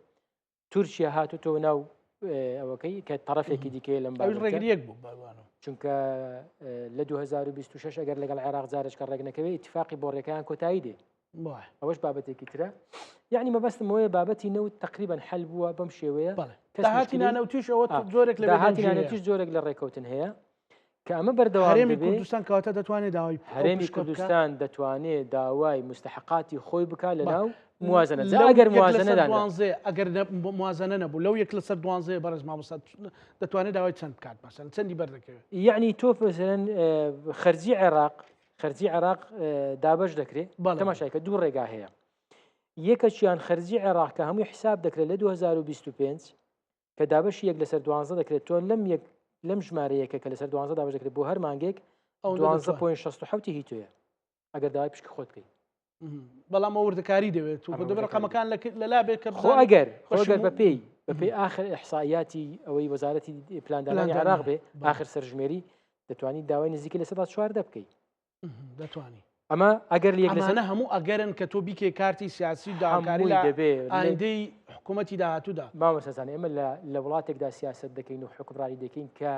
تورکیا هاتوتەوە ناو ئەوەکەی کە تەڕەفێکی دیکەیە لەم بابەتە. ڕێگریەک بوو بەوانە. چونکە لە 2026 ئەگەر لەگەڵ عێراق جارێکە ڕێک نەکەوێت ئیتفاقی بۆڕیەکەیان کۆتایی دێ ئەوەش بابەتێکی ترە یعنی مەبەستم ئەوەیە بابەتی نەوت تقریبا حل بووە بەم شێوەیە داهاتی نانەوتیش ئەوە جۆرێک لە داهاتی نانەوتیش جۆرێک لە ڕێکەوتن هەیە کە ئەمە بەردەوام هەرێمی کوردستان کەواتە دەتوانێت داوای هەرێمی کوردستان دەتوانێت داوای مستحقاتی خۆی بکات لە ناو موازنە ئەگەر موازنە دوانزێ ئەگەر موازنە نەبوو لەو یەک لەسەر دوانزێ بەڕێز مامۆستا دەتوانێت داوای چەند بکات مەسەن چەندی بەردەکەوێت یعنی تۆ مثلەن خەرجی عێراق خەرجی عێراق دابەش دەکرێت تەماشایکە دوو ڕێگا هەیە یەکەکیان خەرجی عێراق کە هەمووی حساب دەکرێت لە 2025 کە دابەشی یەک لەسەر دوانزە دەکرێت تۆ لەم یەک لەم ژمارە یەکە کە لەسەر دوانزە دابەش دەکرێت بۆ هەر مانگێک دوانزە point شەست و حەوتی هی تۆیە ئەگەر داوای پشکی خۆت بکەیت. بەڵام ئەو وردەکاری دەوێت و دەبێت ڕقەمەکان لەلا بێت کە خۆ ئەگەر خۆگەر بەپێی بەپێی ئاخر ئیحسائیاتی ئەوەی وەزارەتی پلاندانانی عێراق بێ ئاخر سەرژمێری دەتوانیت داوای نزیکە 14% بکەیت. دەتوانی. ئەمە ئەگەر یەک لەسەر ئەمانە هەموو ئەگەرن کە تۆ بیکەی کارتی سیاسی و داواکاری هەمووی لە دەبێ ئایندەی حکوومەتی داهاتوودا. مامۆستا زانا ئێمە لە لە وڵاتێکدا سیاسەت دەکەین و حوکمڕانی دەکەین کە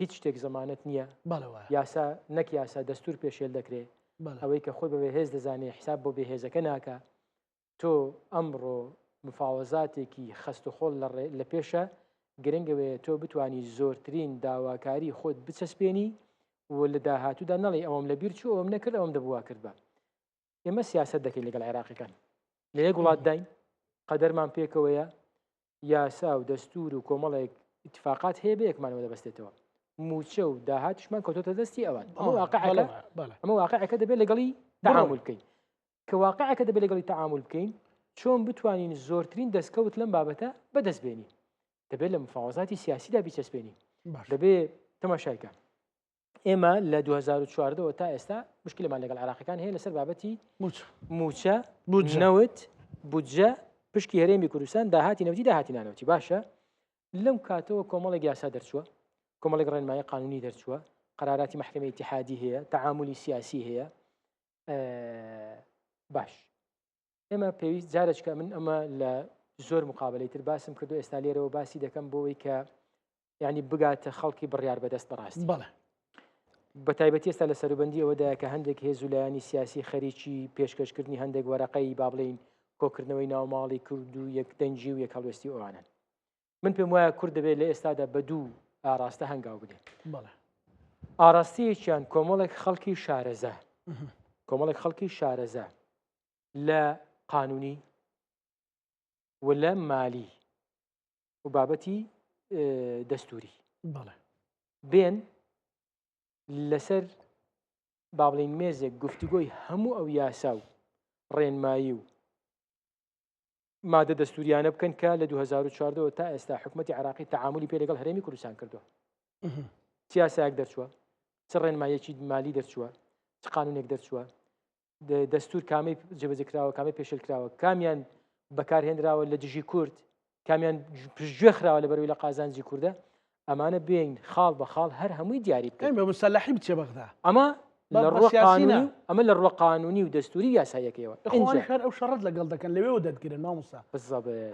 هیچ شتێک زەمانەت نییە بەڵێ وایە. یاسا نەک یاسا دەستوور پێشێل دەکرێ بەڵێ. ئەوەی کە خۆی بە بێهێز دەزانێ حیساب بۆ بێهێزەکە ناکا تۆ ئەمڕۆ مفاوەزاتێکی خەست و خۆڵ لە ڕێ لە پێشە. گرنگ ئەوەیە تۆ بتانی زۆرترین داواکاری خۆت بچەسپێنی و لە داهاتوودا نەڵێی ئەوەم لە بیر چوو ئەوەم نەکرد ئەوەم دەبوو وا کردبا. ئێمە سیاسەت دەکەین لەگەڵ عێراقیەکان لە یەک وڵاتداین قەدەرمان پێکەوەیە یاسا و دەستور و کۆمەڵێک اتفاقات هەیە بە یەکمانەوە دەبەستێتەوە موچە و داهاتشمان کەوتۆتە دەستی ئەوان ئەمە واقعەکە ئەمە واقعەکە دەبێت لەگەڵی تعامل بکەین کە واقعەکە دەبێت لەگەڵی تعامل بکەین چۆن بتوانین زۆرترین دەستکەوت لەم بابەتە بەدەست بێنین دەبێت لە مفاوەزاتی سیاسیدا بیچەسپێنین دەبێت تەماشایکە ئێمە لە 2014ەوە تا ئێستا مشکلمان لەگەڵ عراقەکان هەیە لەسەر بابەتی موچە نەوت بودجە پشکی هەرێمی کوردستان داهاتی نەوتی داهاتی نانەوتی باشە لەم کاتەوە کۆمەڵێک یاسا دەرچووە کۆمەڵێک ڕێنمایی قانونی دەرچووە قراراتی محکمە اتحادی هەیە تعاملی سیاسی هەیە باش ئێمە پێویست جارێککە من ئەمە لە زۆر مقابلەی تر باسم کردو ئێستا لێرەوە باسی دەکەم بۆەوەی کە یعنی بگاتە خەڵکی بڕیار بەدەست بەڕاستی بەڵێ بە تایبەتی ئێستا لە سەروبەندی ئەوەدایە کە هەندێک هێز و لایەنی سیاسی خەریکی پێشکەشکردنی هەندێک وەرەقەی با بڵێین کۆکردنەوەی ناوماڵی کورد و یەک دەنگی و یەک هەڵوێستی ئەوانن من پێم وایە کورد دەبێت لە ئێستادا بە دوو ئاراستە هەنگاو بنێت بەڵێ ئاراستەیەکیان کۆمەڵێک خەڵکی شارەزا کۆمەڵێک خەڵکی شارەزا لە قانونی و لە مالی و بابەتی دەستوری بێن لەسەر با بڵین مێزێک گفتوگۆی هەموو ئەو یاسا و ڕێنمایی و مادە دەستوریانە بکەن کە لە 2014ەوە تا ئێستا حکوومەتتی عراقی تعاملی پێ لەگەڵ هەرێمی کوردستان کردووە چ یاسایەک دەرچووە چ ڕێنمایەکی مالی دەرچووە چ قانونێک دەرچووە دەستور کامی جێبەجێ کراوە کامی پێشل کراوە کامیان بەکارهێنراوە لە دژی کورد کامیان پشتگوێ خراوە لە بەروی لە قازانجی کوردە ئەمانە بین خاڵ بە خاڵ هەر هەمووی دیاری بکەین بە مسلحی بچێ بەغدا ئەمە لە ڕووە قانونی ئەمە لە ڕووە قانونی و دەستوری یاساییەکەیەوە ئینجا هەر ئەو شەڕەت لەگەڵ دەکەن لەوێوە دەتگرن مامۆستا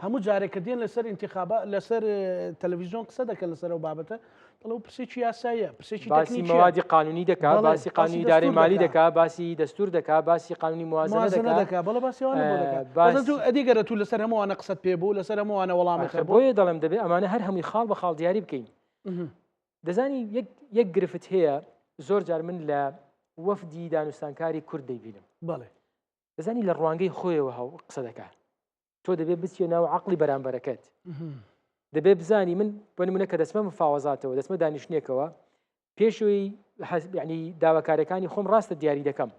هەموو جارێک کە دێن لەسەر ئینتیخابا لەسەر تەلەڤیزیۆن قسە دەکەن لەسەر ئەو بابەتە دەڵێ پرسێکی یاساییە پرسێکی باسی مەوادی قانونی دەکا باسی قانونی ئیدارەی مالی دەکا باسی دەستور دەکا باسی قانونی موازنە دەکا بەڵێ باسی ئەوانە بۆ دەکا باس ئەدی گەرە تو لەسەر هەمووانە قسەت پێ بوو لەسەر هەمووانە وەڵامت هەبوو بۆیە دەڵێم دەبێ ئەمانە هەر هەمووی خاڵ بە خاڵ دیاری بکەین دەزانی یەک گرفت هەیە زۆر جار من لە وەفدی دانوستانکاری کورد دەیبینم بەڵێ دەزانی لە ڕوانگەی خۆیەوە هەو قسە دەکا تۆ دەبێ بچیە ناو عقلی بەرامبەرەکەت دەبێ بزانی من بۆ نمونە کە دەچمە مفاوەزاتەوە دەچمە دانیشتێکەوە پێشەوەی ینی داواکارەکانی خۆم ڕاستە دیاری دەکەم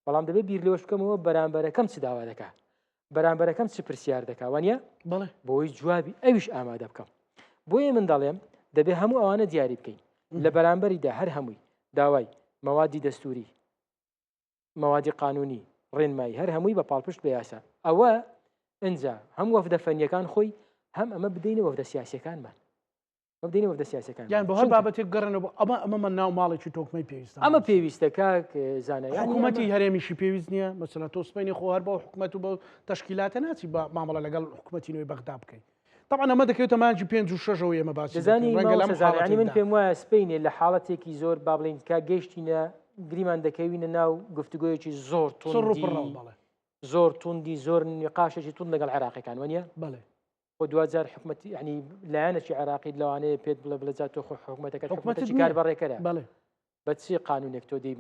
بەڵام دەبێت بیر لەوەش بکەمەوە بەرامبەرەکەم چ داوا دەکا بەرامبەرەکەم چ پرسیار دەکا وانە بەڵێ بۆی جوابی ئەویش ئامادە بکەم بۆیە من دەڵێم دەبێ هەموو ئەوانە دیاری بکەین لە بەرامبەریدا هەر هەمووی داوای مەوادی دەستوری مەوادی قانونی، ڕێنمایی، هەر هەمووی بە پاڵپشت بە یاسا. ئەوە ئنجا هەم وەفدە فەنیەکان خۆی هەم ئەمە بدەینە وەفدە سیاسیەکانمان. ئەمە بدەینە وەفدە سیاسیەکانمان. یان بۆ هەر بابەتێک بگەڕێنەوە بۆ ئەمە ئەمەمان ناو ماڵێکی تۆکمەی پێویستە. ئەمە پێویستە کاک زانا. یانی حکوومەتی هەرێمیشی پێویست نییە؟ مەسەلەن تۆ سبەینێ خۆ هەر بەو حکوومەت و بەو تەشکیلاتە ناچی بە مامەڵە لەگەڵ حکوومەتی نوێی بەغدا بکەی. طبعا ئەمە دەکەوێتە مانگی پێنج و شەشەوە ئێمە باسی دەزانی ڕەنگە لەم حاڵەتەی من پێم وایە سپینێ لە حاڵەتێکی زۆر با بڵین کە گەیشتینە گریمان دەکەوینە ناو گفتوگۆیەکی زۆر توندی زۆر توندی زۆر نقاشێکی توند لەگەڵ عێراقیەکان وەنیە بەڵێ خۆ دواجار حکومەتی ینی لایەنێکی عێراقی لەوانەیە پێت بڵێ بڵێ جا تۆ خۆ حکومەتەکە حکومەتێکی کار بەڕێکەرە بەڵێ بە چی قانونێک تۆ دی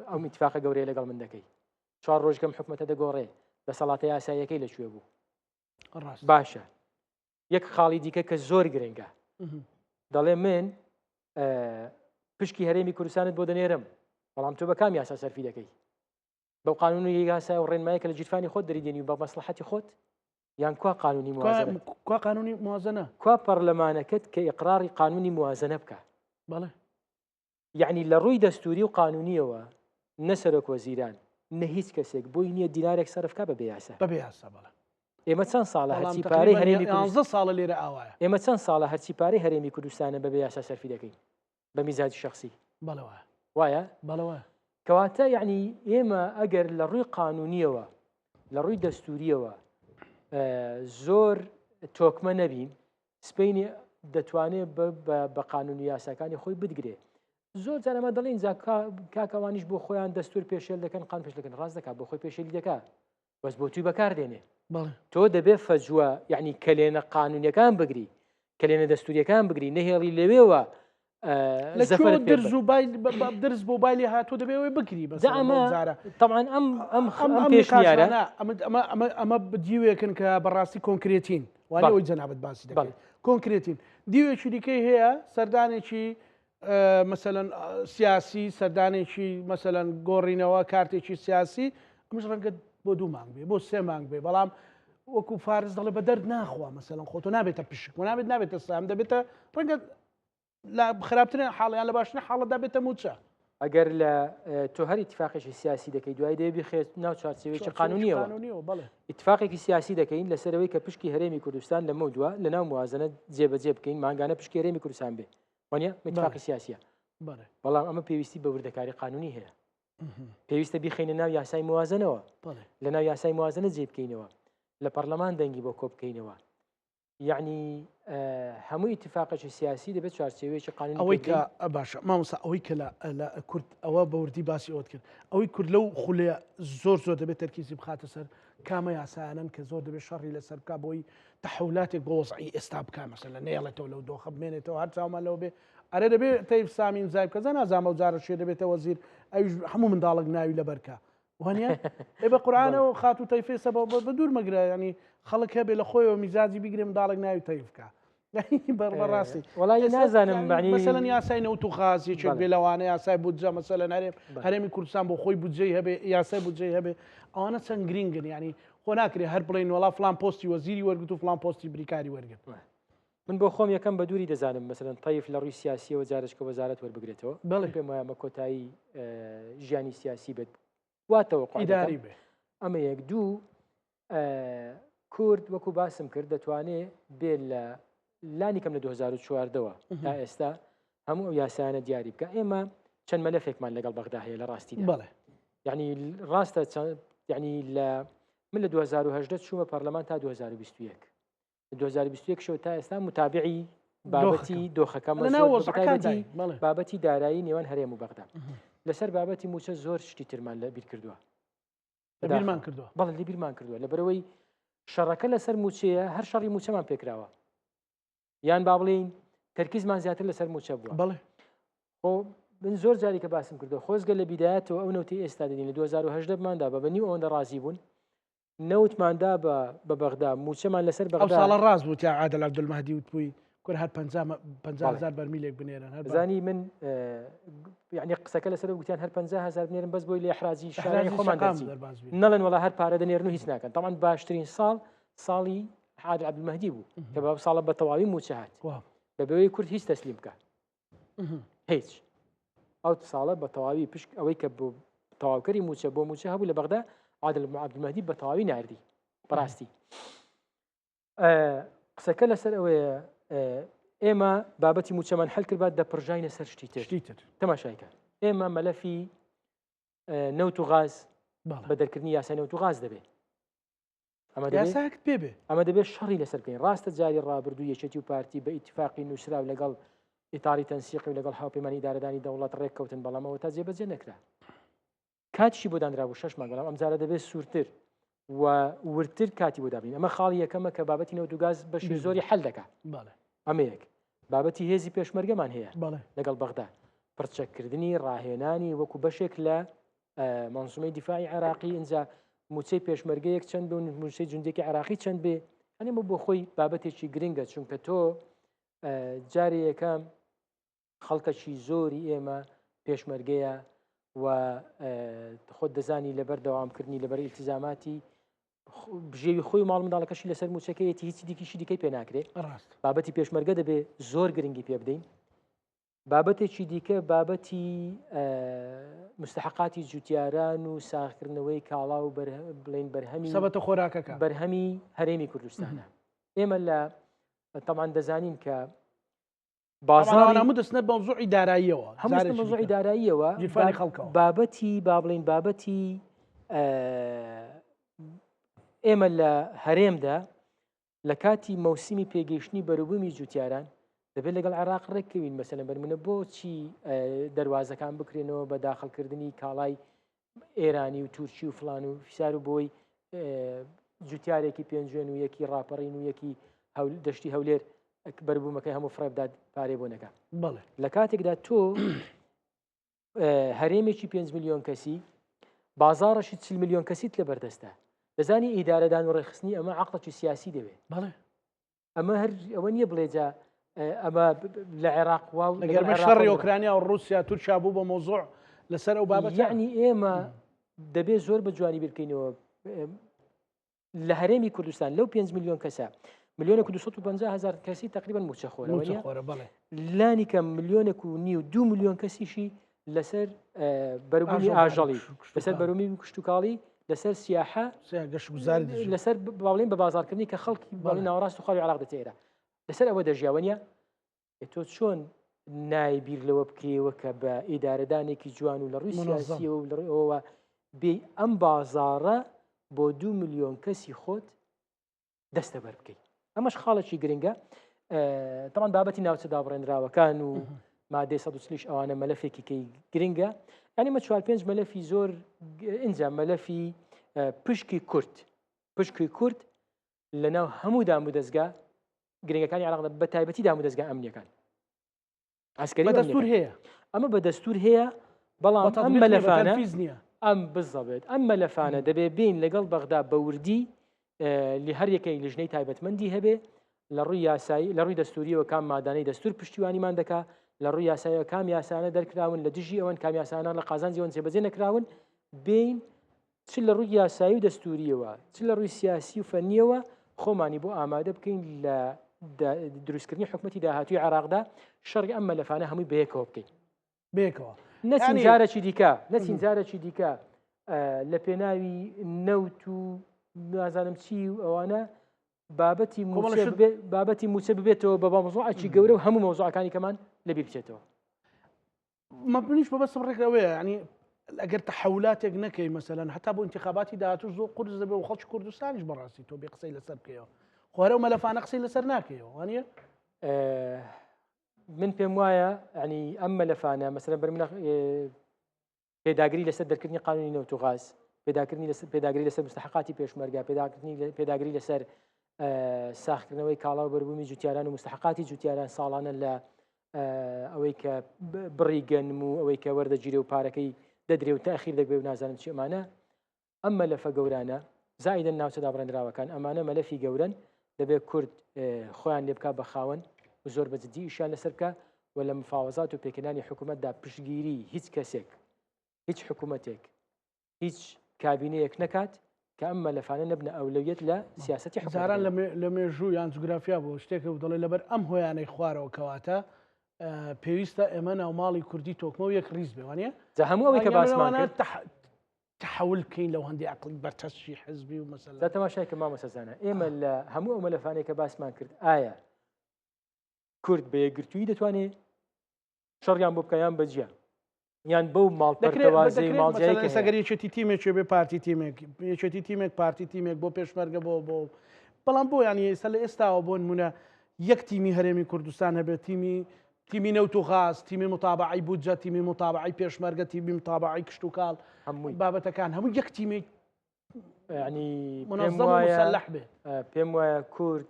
ئەو میتفاقە گەورەیە لەگەڵ من دەکەی چوار ڕۆژگەم حکومەتە دەگۆڕێ دەسەڵاتە یاساییەکەی لەکوێ بوو باشە یەک خاڵی دیکە کە زۆر گرنگە دەڵێ من پشکی هەرێمی کوردستانت بۆ دەنێرم بەڵام تۆ بە کام یاسا سەرفی دەکەی بەو قانونی یاسا و ڕێنمایە کە لە گیرفانی خۆت دەریدێنی و بە مەسلحەتی خۆت یان کوا قانونی موازنە کوا قانونی موازنە کوا پەرلەمانەکەت کە ئیقراری قانونی موازنە بکە بەڵێ یەعنی لە ڕووی دەستووری و قانوونییەوە نە سەرۆک وەزیران نە هیچ کەسێک بۆی نییە دینارێک سەرف کا بە بێ یاسا. بە بێ یاسا بەڵێ. ئێمە چەند ساڵە هەرچی پارەی هەرێمی کوردستان ساڵە لێرە ئاوایە. ئێمە چەند ساڵە هەرچی پارەی هەرێمی کوردستانە بە بێ یاسا سەرفی دەکەین بە میزاجی شەخسی. بەڵێ وایە. وایە؟ بەڵێ وایە. کەواتە یەعنی ئێمە ئەگەر لە ڕووی قانوونییەوە لە ڕووی دەستوورییەوە زۆر تۆکمە نەبین سپەینێ دەتوانێ بە قانون و یاساکانی خۆی بتگرێ زۆر جار ئەمە دەڵێن جا کاکەوانیش بۆ خۆیان دەستور پێشێل دەکەن قان پێش دەکەن ڕاست دەکات بۆ خۆی پێشێلی دەکات بەس بۆ توی بەکار دێنێ تۆ دەبێ فەجوە یعنی کەلێنە قانونیەکان بگری کەلێنە دەستوریەکان بگری نەهێڵی لەوێوە لە زەفەرت پێ درز و بای درز بۆ بای لێ هاتوو دەبێ ئەوەی بگری بەس ئەمە طبعا ئەم ئەم ئەم ئەم پێشنیارە ئەمە ئەمە ئەمە ئەمە دیوێکن کە بەڕاستی کۆنکرێتین وانە ئەوەی جەنابت باسی دەکەیت کۆنکرێتین دیوێکی دیکەی هەیە سەردانێکی مەسەلەن سیاسی سەردانێکی مەسەلەن گۆڕینەوە کارتێکی سیاسی ئەمش ڕەنگە بۆ دوو مانگ بێ بۆ سێ مانگ بێ بەڵام وەکو فارس دەڵێ بە دەرد ناخوا مەسەلەن خۆ تۆ نابێتە پشک و نابێت نابێتە سام دەبێتە ڕەنگە لە خراپترین حاڵیان لە باشترین حاڵەتدا بێتە موچە. ئەگەر لە تۆ هەر ئیتفاقێکی سیاسی دەکەی دوای دەبێ بیخێت ناو چوارچێوەیەکی قانونیەوە. ئیتفاقێکی سیاسی دەکەین لەسەرەوەی کە پشکی هەرێمی کوردستان لەمە دوا لە ناو موازنە جێبەجێ بکەین مانگانە پشکی هەرێمی کوردستان بێ وانە ئیتفاقی سیاسیە بەڵام ئەمە پێویستی بە وردەکاری قانونی هەیە پێویستە بیخینە ناو یاسای موازنەوە لە ناو یاسای موازنە جێ بکەینەوە لە پەرلەمان دەنگی بۆ کۆ بکەینەوە یەعنی هەموو ئیتفاقێکی سیاسی دەبێت چوارچێوەیەکی قانونی ئەوەی کە باشە مامۆستا ئەوەی کە لە کورد ئەوە بەوردی باسی ئەوت کرد ئەوەی کورد لەو خولەیە زۆر زۆر دەبێت تەرکیزی بخاتە سەر کامە یاسایانن کە زۆر دەبێت شەڕی لەسەر بکە بۆی تحولاتێک بۆ وەزعی ئێستا بکە مەسەلە نەیەڵێتەوە لەو دۆخە بمێنێتەوە هەر چاومان لەوە بێ ئەرێ دەبێت تەیف سامی ئیمزای بکە زە نازانم ئەو جارە شێ دەبێتە وەزیر ئەویش هەموو منداڵێک ناوی لەبەرکە وانە ئێ بە قورآانەوە خاتوو تەیفێ سەبە بە دوور مەگرە ینی خەڵک هەبێ لە خۆیەوە میزاجی بیگرێ منداڵێک ناوی تەیف بکە بەڕاستی وڵی نازانم مەسەلەن یاسای نەوت و غاز یەکێک بێ لەوانە یاسای بودجە مەسەلەن هەرێم هەرێمی کوردستان بۆ خۆی بودجەی هەبێ یاسای بودجەی هەبێ ئەوانە چەند گرینگن ینی خۆ ناکرێ هەر بڵێن وڵا فلان پۆستی وەزیری وەرگرت و فلان پۆستی بریکاری وەرگرت. من بۆ خۆم یەکەم بە دووری دەزانم مەسەلەن تەیف لە ڕووی سیاسیەوە جارێکە وەزارەت وەربگرێتەوە بەڵێ پێم وایە ئەمە کۆتایی ژیانی سیاسی بێت واتەوە ئیداری بێ ئەمە یەک دوو کورد وەکو باسم کرد دەتوانێ بێ لە لانی کەم لە 2014ەوە تا ئێستا هەموو ئەو یاسایانە دیاری بکە ئێمە چەند مەلەفێکمان لەگەڵ بەغدا هەیە لە ڕاستی بەڵێ یعنی ڕاستە یعنی لە من لە 2010 چوومە پەرلەمان تا 2021 2021 شەوە تا ئێستا متابعی بابەتی دۆخەکەم بابەتی دارایی نێوان هەرێم و بەغدا لەسەر بابەتی موچە زۆر شتی ترمان لە بیر کردووە بیرمان کردووە بەڵێ لە بیرمان کردووە لەبەرەوەی شەڕەکە لەسەر موچەیە هەر شەڕی موچەمان پێکراوە یان با بڵین تەرکیزمان زیاتر لەسەر موچە بووە بەڵێ خۆ من زۆر جاری کە باسم کردو خۆزگە لە بیدایەتەوە ئەو نەوتی ئێستا دەدین لە 2010 بماندا بە بە نیو ئەوەندە ڕازی بوون نەوتمان دا بە بە بەغدا مووچەمان لەسەر بەغدا. ئەو ساڵە ڕاست بوو تیا عادل عەبدولمەهدی وتبووی کورە هەر 50 هزار بەرمیلێک بنێرن هەر زانی من یعنی قسەکە لەسەر گوتیان هەر 50 هزار بنێرن بەس بۆی لە ئیحراجی شارانی خۆمان دەرباز نەڵێن وڵا هەر پارە دەنێرن و هیچ ناکەن تەمان باشترین ساڵ ساڵی عادل عەبدولمەهدی بوو کە بە ساڵە بە تەواوی مووچە هات بەبێ کورد هیچ تەسلیم بکە هیچ ئەو ساڵە بە تەواوی پشک ئەوەی کە بۆ تەواوکەری موچە بۆ موچە هەبوو لە بەغدا عادل عبدمەدی بە تەواوی نردی بەڕاستی قسەکە لەسەر ئەوەیە ئێمە بابەتی موچەمان حل کرد بات دەپڕژاینە سەر شتی تر شتی تر تەماشایکە ئێمە مەلەفی نەوت و غاز بە دەرکردنی یاسای نەوت و غاز دەبێت ئەمە یاساکت پێ بێ ئەمە دەبێت شەڕی لەسەر بکەین ڕاستە جاری ڕابردوو یەکێتی و پارتی بە ئیتفاقی نووسراو لەگەڵ ئیتاری تەنسیقی و لەگەڵ هاوپەیمانی ئیدارەدانی دەوڵەت ڕێککەوتن بەڵام ئەوە تا جێبەجێ نەکرا کاتیشی بۆ دانرابوو شەش مانگ بەڵام ئەمجارە دەبێت سوورتر و وردتر کاتی بۆ دابین ئەمە خاڵی یەکەمە کە بابەتی نەوت و گاز بەشی زۆری حل دەکات ئەمە یەک بابەتی هێزی پێشمەرگەمان هەیە لەگەڵ بەغدا پرچەکردنی ڕاهێنانی وەکو بەشێک لە مەنزومەی دیفاعی عێراقی ئینجا موچەی پێشمەرگەیەک چەند بێ و موچەی جوندێکی عێراقی چەند بێ ئەنێمە بۆ خۆی بابەتێکی گرنگە چونکە تۆ جارێ یەکەم خەڵکەکی زۆری ئێمە پێشمەرگەیە و خۆت دەزانی لەبەر دەوامکردنی لەبەر ئیلتیزاماتی بژێوی خۆی و ماڵ منداڵەکەشی لەسەر موچەکەیەتی هیچی دیکیشی دیکەی پێ ناکرێ ڕاست بابەتی پێشمەرگە دەبێ زۆر گرنگی پێ بدەین بابەتێکی دیکە بابەتی مستحقاتی جوتیاران و ساغکردنەوەی کاڵا و بڵین بەرهەمی سەبەتە خۆراکەکە بەرهەمی هەرێمی کوردستانە ئێمە لە تەمان دەزانین کە بازاڕی هەموو دەستنە مەوزوعی داراییەوە هەموو مەوزوعی داراییەوە گیرفانی خەڵکەوە بابەتی با بڵین بابەتی ئێمە لە هەرێمدا لە کاتی مەوسیمی پێگەیشتنی بەروبوومی جووتیاران، دەبێت لەگەڵ عێراق ڕێککەوین، مەسەلەن بەنموونە بۆچی دەروازەکان بکرێنەوە بە داخڵکردنی کاڵای ئێرانی و تورکی و فلان و فیسار و بۆی جوتیارێکی پێنجوێن و یەکی ڕاپەڕین و یەکی دەشتی هەولێر. بەربوومەکەی هەموو فڕێ بدات پارەی بۆ نەکا لە کاتێکدا تۆ هەرێمێکی 5 میلیۆن کەسی بازارەشی 40 میلیۆن کەسیت لە بەردەستە دەزانی ئیدارەدان و ڕێکخستنی ئەمە عقڵێکی سیاسی دەوێت بەڵێ ئەمە هەر ئەوە نییە بڵێ جا ئەمە لە عێراق وا و لەگەرمە شەڕی ئۆکرانیا و ڕوسیا تورکیا بوو بە مۆزۆع لەسەر ئەو بابەت یعنی ئێمە دەبێت زۆر بە جوانی بیرکەینەوە لە هەرێمی کوردستان لەو 5 میلیۆن کەسە ملیۆنێک و 250 هزار کەسی تقریبا موچەخۆرە لانی کەم ملیۆنێک و نیو دو میلیۆن کەسیشی لەسەر بەربوونی ئاژەڵی لەسەر بەرومی کشتتوکاڵی لەسەر سیاحە لەسەر باڵین بە بازارکردنی کە خەڵکی باڵی ناوەڕاست و خاڵی عراق دەتێرە لەسەر ئەوە دەژیاوە نیە تۆ چۆن نای بیر لەوە بکەیەوە کە بە ئیدارەدانێکی جوان و لە ڕووی سیاسیەوە و لە ڕووی ئەوەوە بێ ئەم بازاڕە بۆ دو میلیۆن کەسی خۆت دەستەبەر بکەیت ئەمەش خاڵێکی گرنگە تەمان بابەتی ناوچە دابڕێنراوەکان و مادەی 140 ئەوانە مەلەفێکی کەی گرنگە ئەنی مە چوار پێنج مەلەفی زۆر ئینجا مەلەفی پشکی کورت پشکی کورت لەناو هەموو دام و دەستگا گرنگەکانی عراقدا بە تایبەتی دام و دەستگا ئەمنیەکان عسکەری بە دەستور هەیە ئەمە بە دەستور هەیە بەڵام ئەم مەلەفانە نییە ئەم بزەبێت ئەم مەلەفانە دەبێ بین لەگەڵ بەغدا بە وردی لە هەر یەکەی لیژنەی تایبەتمەندی هەبێ لە ڕووی یاسایی لە ڕووی دەستوریەوە کام مادانەی دەستور پشتیوانیمان دەکا لە ڕووی یاسایەوە کام یاسانە دەرکراون لە دژی ئەوەن کام یاسانە لە قازانجی ئەوەن جێبەجێ نەکراون بین چ لە ڕووی یاسایی و دەستوریەوە چ لە ڕووی سیاسی و فەنیەوە خۆمانی بۆ ئامادە بکەین لە دروستکردنی حکومەتی داهاتوی عێراقدا شەڕی ئەم مەلەفانە هەمووی بەیەکەوە بکەین بێکەوە نەچین جارێکی دیکە نەچین جارێکی دیکە لە پێناوی نەوت و نازانم چی و ئەوانە بابەتی بابەتی موچە ببێتەوە بە بامەزۆعکی گەورە و هەموو مەوزوعەکانی کەمان لەبیر بچێتەوە منیش مەبەستم ڕێک ئەوەیە ینی ئەگەر تەحولاتێک نەکەی مەسەلەن هەتا بۆ انتخاباتی داهاتوو زۆر قورس دەبێ و خەڵکی کوردستانیش بەڕاستی تۆ بێ قسەی لەسەر بکەیەوە خۆرە و مەلەفانە قسەی لەسەر ناکەیەوە وانە من پێم وایە ینی ئەم مەلەفانە مەسەلەن بەر منە پێداگری لەسەر دەرکردنی قانونی نەوت و غاز پێداکردنی لەسەر پێداگری لەسەر مستحقاتی پێشمەرگە پێداکردنی پێداگری لەسەر ساخکردنەوەی کاڵا و بەربوومی جوتیاران و مستحقاتی جوتیاران ساڵانە لە ئەوەی کە بڕی گەنم و ئەوەی کە وەردەگیرێ و پارەکەی دەدرێ و تاخیر دەگوێ و نازانم چی ئەمانە ئەم مەلەفە گەورانە زائیدەن ناوچە دابڕێنراوەکان ئەمانە مەلەفی گەورەن دەبێت کورد خۆیان لێ بکا بە خاوەن و زۆر بە جدی ئیشیان لەسەر بکا و لە مفاوەزات و پێکهێنانی حکوومەتدا پشتگیری هیچ کەسێک هیچ حکوومەتێک هیچ کابینەیەک نەکات کە ئەم مەلەفانە نەبنە ئەولەویەت لە سیاسەتی جاران لە مێژوو یان جوگرافیا بۆ شتێکە و دەڵێ لەبەر ئەم هۆیانەی خوارەوە کەواتە پێویستە ئێمە ناوماڵی کوردی تۆکمە و یەک ڕیز بێ وانە جا هەموو ئەوەی کە باسمان کرد تحول بکەین لەو هەندی عقلی بەرتەسکی حزبی و مەسەلە جا تەماشای کە مامۆستا زانا ئێمە لە هەموو ئەو مەلەفانەی کە باسمان کرد ئایا کورد بە یەکگرتوویی دەتوانێت شەڕیان بۆ بکە یان بە جیا یان بەو ماڵپەرتەوازەی ماڵجیای کە سەگەر یەکێتی تیمێک بێ پارتی تیمێک یەکێتی تیمێک پارتی تیمێک بۆ پێشمەرگە بۆ بۆ بەڵام بۆ یانی ئێستا لە ئێستاوە بۆ نمونە یەک تیمی هەرێمی کوردستان هەبێت تیمی تیمی نەوت و غاز تیمی متابعی بودجە تیمی متابعی پێشمەرگە تیمی متابعی کشتتوکاڵ هەمووی بابەتەکان هەموو یەک تیمێک ینی منظم و مسلح بێ پێم وایە کورد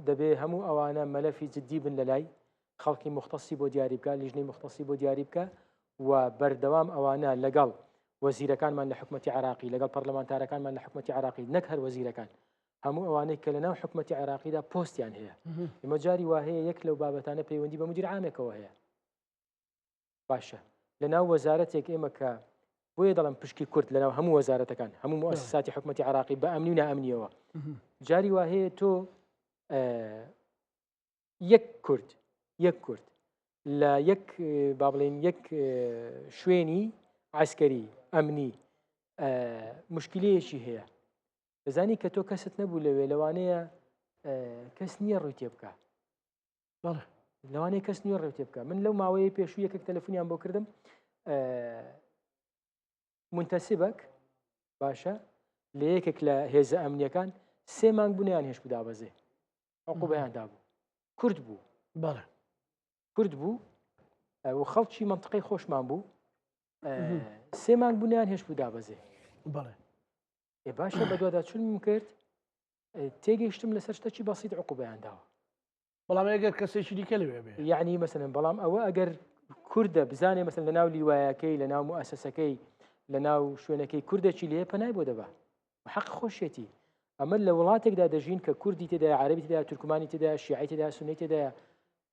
دەبێ هەموو ئەوانە مەلەفی جددی بن لە لای خەڵکی مختصی بۆ دیاری بکە لیژنەی مختصی بۆ دیاری بکە و بەردەوام ئەوانە لەگەڵ وەزیرەکانمان لە حکوومەتتی عراقی لەگەڵ پەرلەمانتارەکانمان لە حکوومەتتی عراقی نەک هەر وەزیرەکان هەموو ئەوانەی کە لەناو حکوومەتتی عێراقیدا پۆستیان هەیە ئمە جاری وا هەیە یەک لەو بابەتانە پەیوەندی بە مدیر عامێکەوە هەیە باشە لەناو وەزارەتێک ئێمە کە بۆیە دەڵم پشکی کورد لەناو هەموو وەزارەتەکان هەموو موسساتی حکوومەتتی عراقی بە ئەمنی و نائەمنیەوە جاری وا هەیە تۆ یەک کورد یەک کورد لە یەک با بڵێین یەک شوێنی عسکەری ئەمنی مشکلەیەکی هەیە دەزانی کە تۆ کەست نەبوو لەوێ لەوانەیە کەس نییە ڕووی تێ بکە لەوانەیە کەس نییە ڕووی تێ بکە من لەو ماوەیە پێشوو یەکێک تەلەفۆنیان بۆ کردم منتەسیبەک باشە لە یەکێک لە هێزە ئەمنیەکان سێ مانگ بوونیان هێشت دابەزێ عقوبەیان دابوو کورد بوو بەڵێ کورد بوو و خەڵکی منطقەی خۆشمان بوو سێ مانگ بوونیان هێشت بوو دابەزێ بەڵێ ئێ باشە بەدوادا چونم کرد تێگەیشتم لەسەر شتەکی بەسیت عقوبەیان داوە. بەڵام ئەگەر کەسێکی دیکە لەوێ بێ یعنی مەسەلەن بەڵام ئەوە ئەگەر کوردە بزانێ مەسەلەن لە ناو لیوایەکەی لە ناو موئەسەسەکەی لە ناو شوێنەکەی کوردێکی لێ پەنای بۆ دەبا حەق خۆشیەتی ئەمە لە وڵاتێکدا دەژین کە کوردی تێدایە عەرەبی تێدایە تورکمانی تێدایە شیعی تێدایە سوننەی تێدایە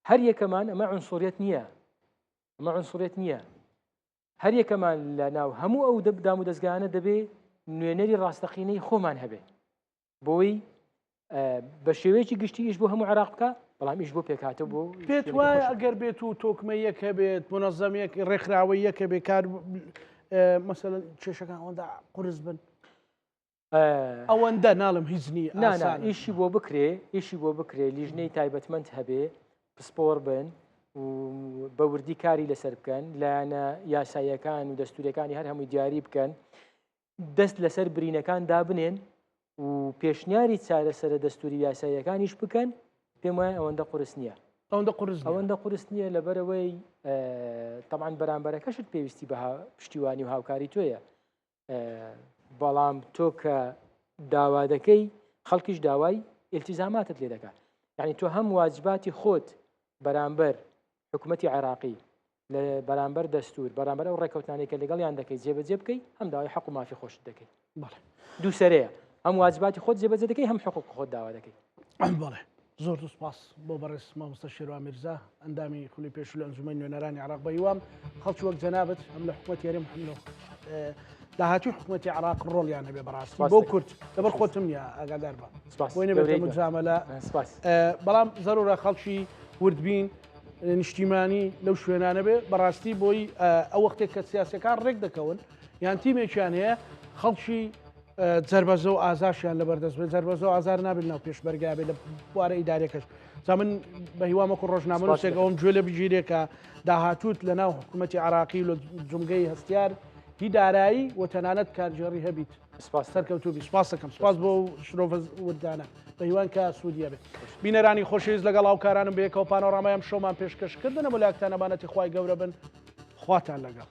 هەر یەکەمان ئەمە عنسوریەت نییە ئەمە عنسوریەت نییە هەر یەکەمان لە ناو هەموو ئەو دام و دەستگانە دەبێ نوێنەری ڕاستەقینەی خۆمان هەبێ بۆی بە شێوەیەکی گشتی ئیش بۆ هەموو عێراق بکە بەڵام ئیش بۆ پێکهاتە بۆ پێت وایە ئەگەر بێت و تۆکمە یەک هەبێت منەزەمێک ڕێکخراوە یەکە بێ کار مەسەلەن کێشەکان ئەوەندە قورس بن ئەوەندە ناڵم هیچ نی ئیشی بۆ بکرێ ئیشی بۆ بکرێ لیژنەی تایبەتمەند هەبێ پسپۆر بن و بە وردی کاری لەسەر بکەن لایەنە یاساییەکان و دەستورەکانی هەر هەمووی دیاری بکەن دەست لەسەر برینەکان دابنێن و پێشنیاری چارەسەرە دەستوری یاساییەکانیش بکەن پێم وایە ئەوەندە قورس نییە ئەوەندە قورس ئەوەندە قورس نییە لەبەرەوەی تەمان بەرامبەرەکەشت پێویستی بە پشتیوانی و هاوکاری تۆیە بەڵام تۆ کە داوا دەکەی خەڵکیش داوای ئیلتیزاماتت لێ دەکات یعنی تۆ هەم واجباتی خۆت بەرامبەر حکوومەتتی عێراقی لە بەرامبەر دەستور بەرامبەر ئەو ڕێکەوتنانەی کە لەگەڵیان دەکەی جێبەجێ بکەی هەم داوای حەق و مافی خۆشت دەکەی دوو سەرەیە هەم واجباتی خۆت جێبەجێ دەکەی هەم حقوق خۆت داوا دەکەی. بەڵێ زۆر سپاس بۆ بەڕێز مامۆستا شێروان میرزا ئەندامی خولی پێشوو لە ئەنجومەنی نوێنەرانی عێراق بە هیوام خەڵکی وەک جەنابت هەم لە حکوومەتی هەرێم هەم لە داهاتوی حکوومەتی عێراق ڕۆڵیان هەبێ بەڕاستی بۆ کورد لەبەر خۆتم نییە ئاگادار بە بۆی نەبێتە مجاملە بەڵام زەرورە خەڵکی وردبین نیشتیمانی لەو شوێنانە بێ بەڕاستی بۆی ئەو وەختێک کە سیاسەکان ڕێک دەکەون یان تیمێکیان هەیە خەڵکی جەربەزە و ئازاشیان لەبەردەست بێت جەربەزە و ئازار نابێت ناو پێشمەرگا بێت لە بوارە ئیدارەکەش جا من بە هیوام وەکو ڕۆژنامەنووسێک ئەوم گوێ لێ بگیرێ کە داهاتووت لە ناو حکوومەتی عراقی و لە جومگەی هەستیار هی دارایی و تەنانەت کارگێڕی هەبیت سپاس سەرکەوتوو بی سپاس دەکەم سپاس بۆ شرۆڤە وردانە بە هیوان کە سوودی هەبێت بینەرانی خۆشەویست لەگەڵ هاوکارانم بەیەکەوە پانۆرامای ئەم شەومان پێشکەش کردن هەموو لایەکتان ئەمانەتی خوای گەورە بن خواتان لەگەڵ.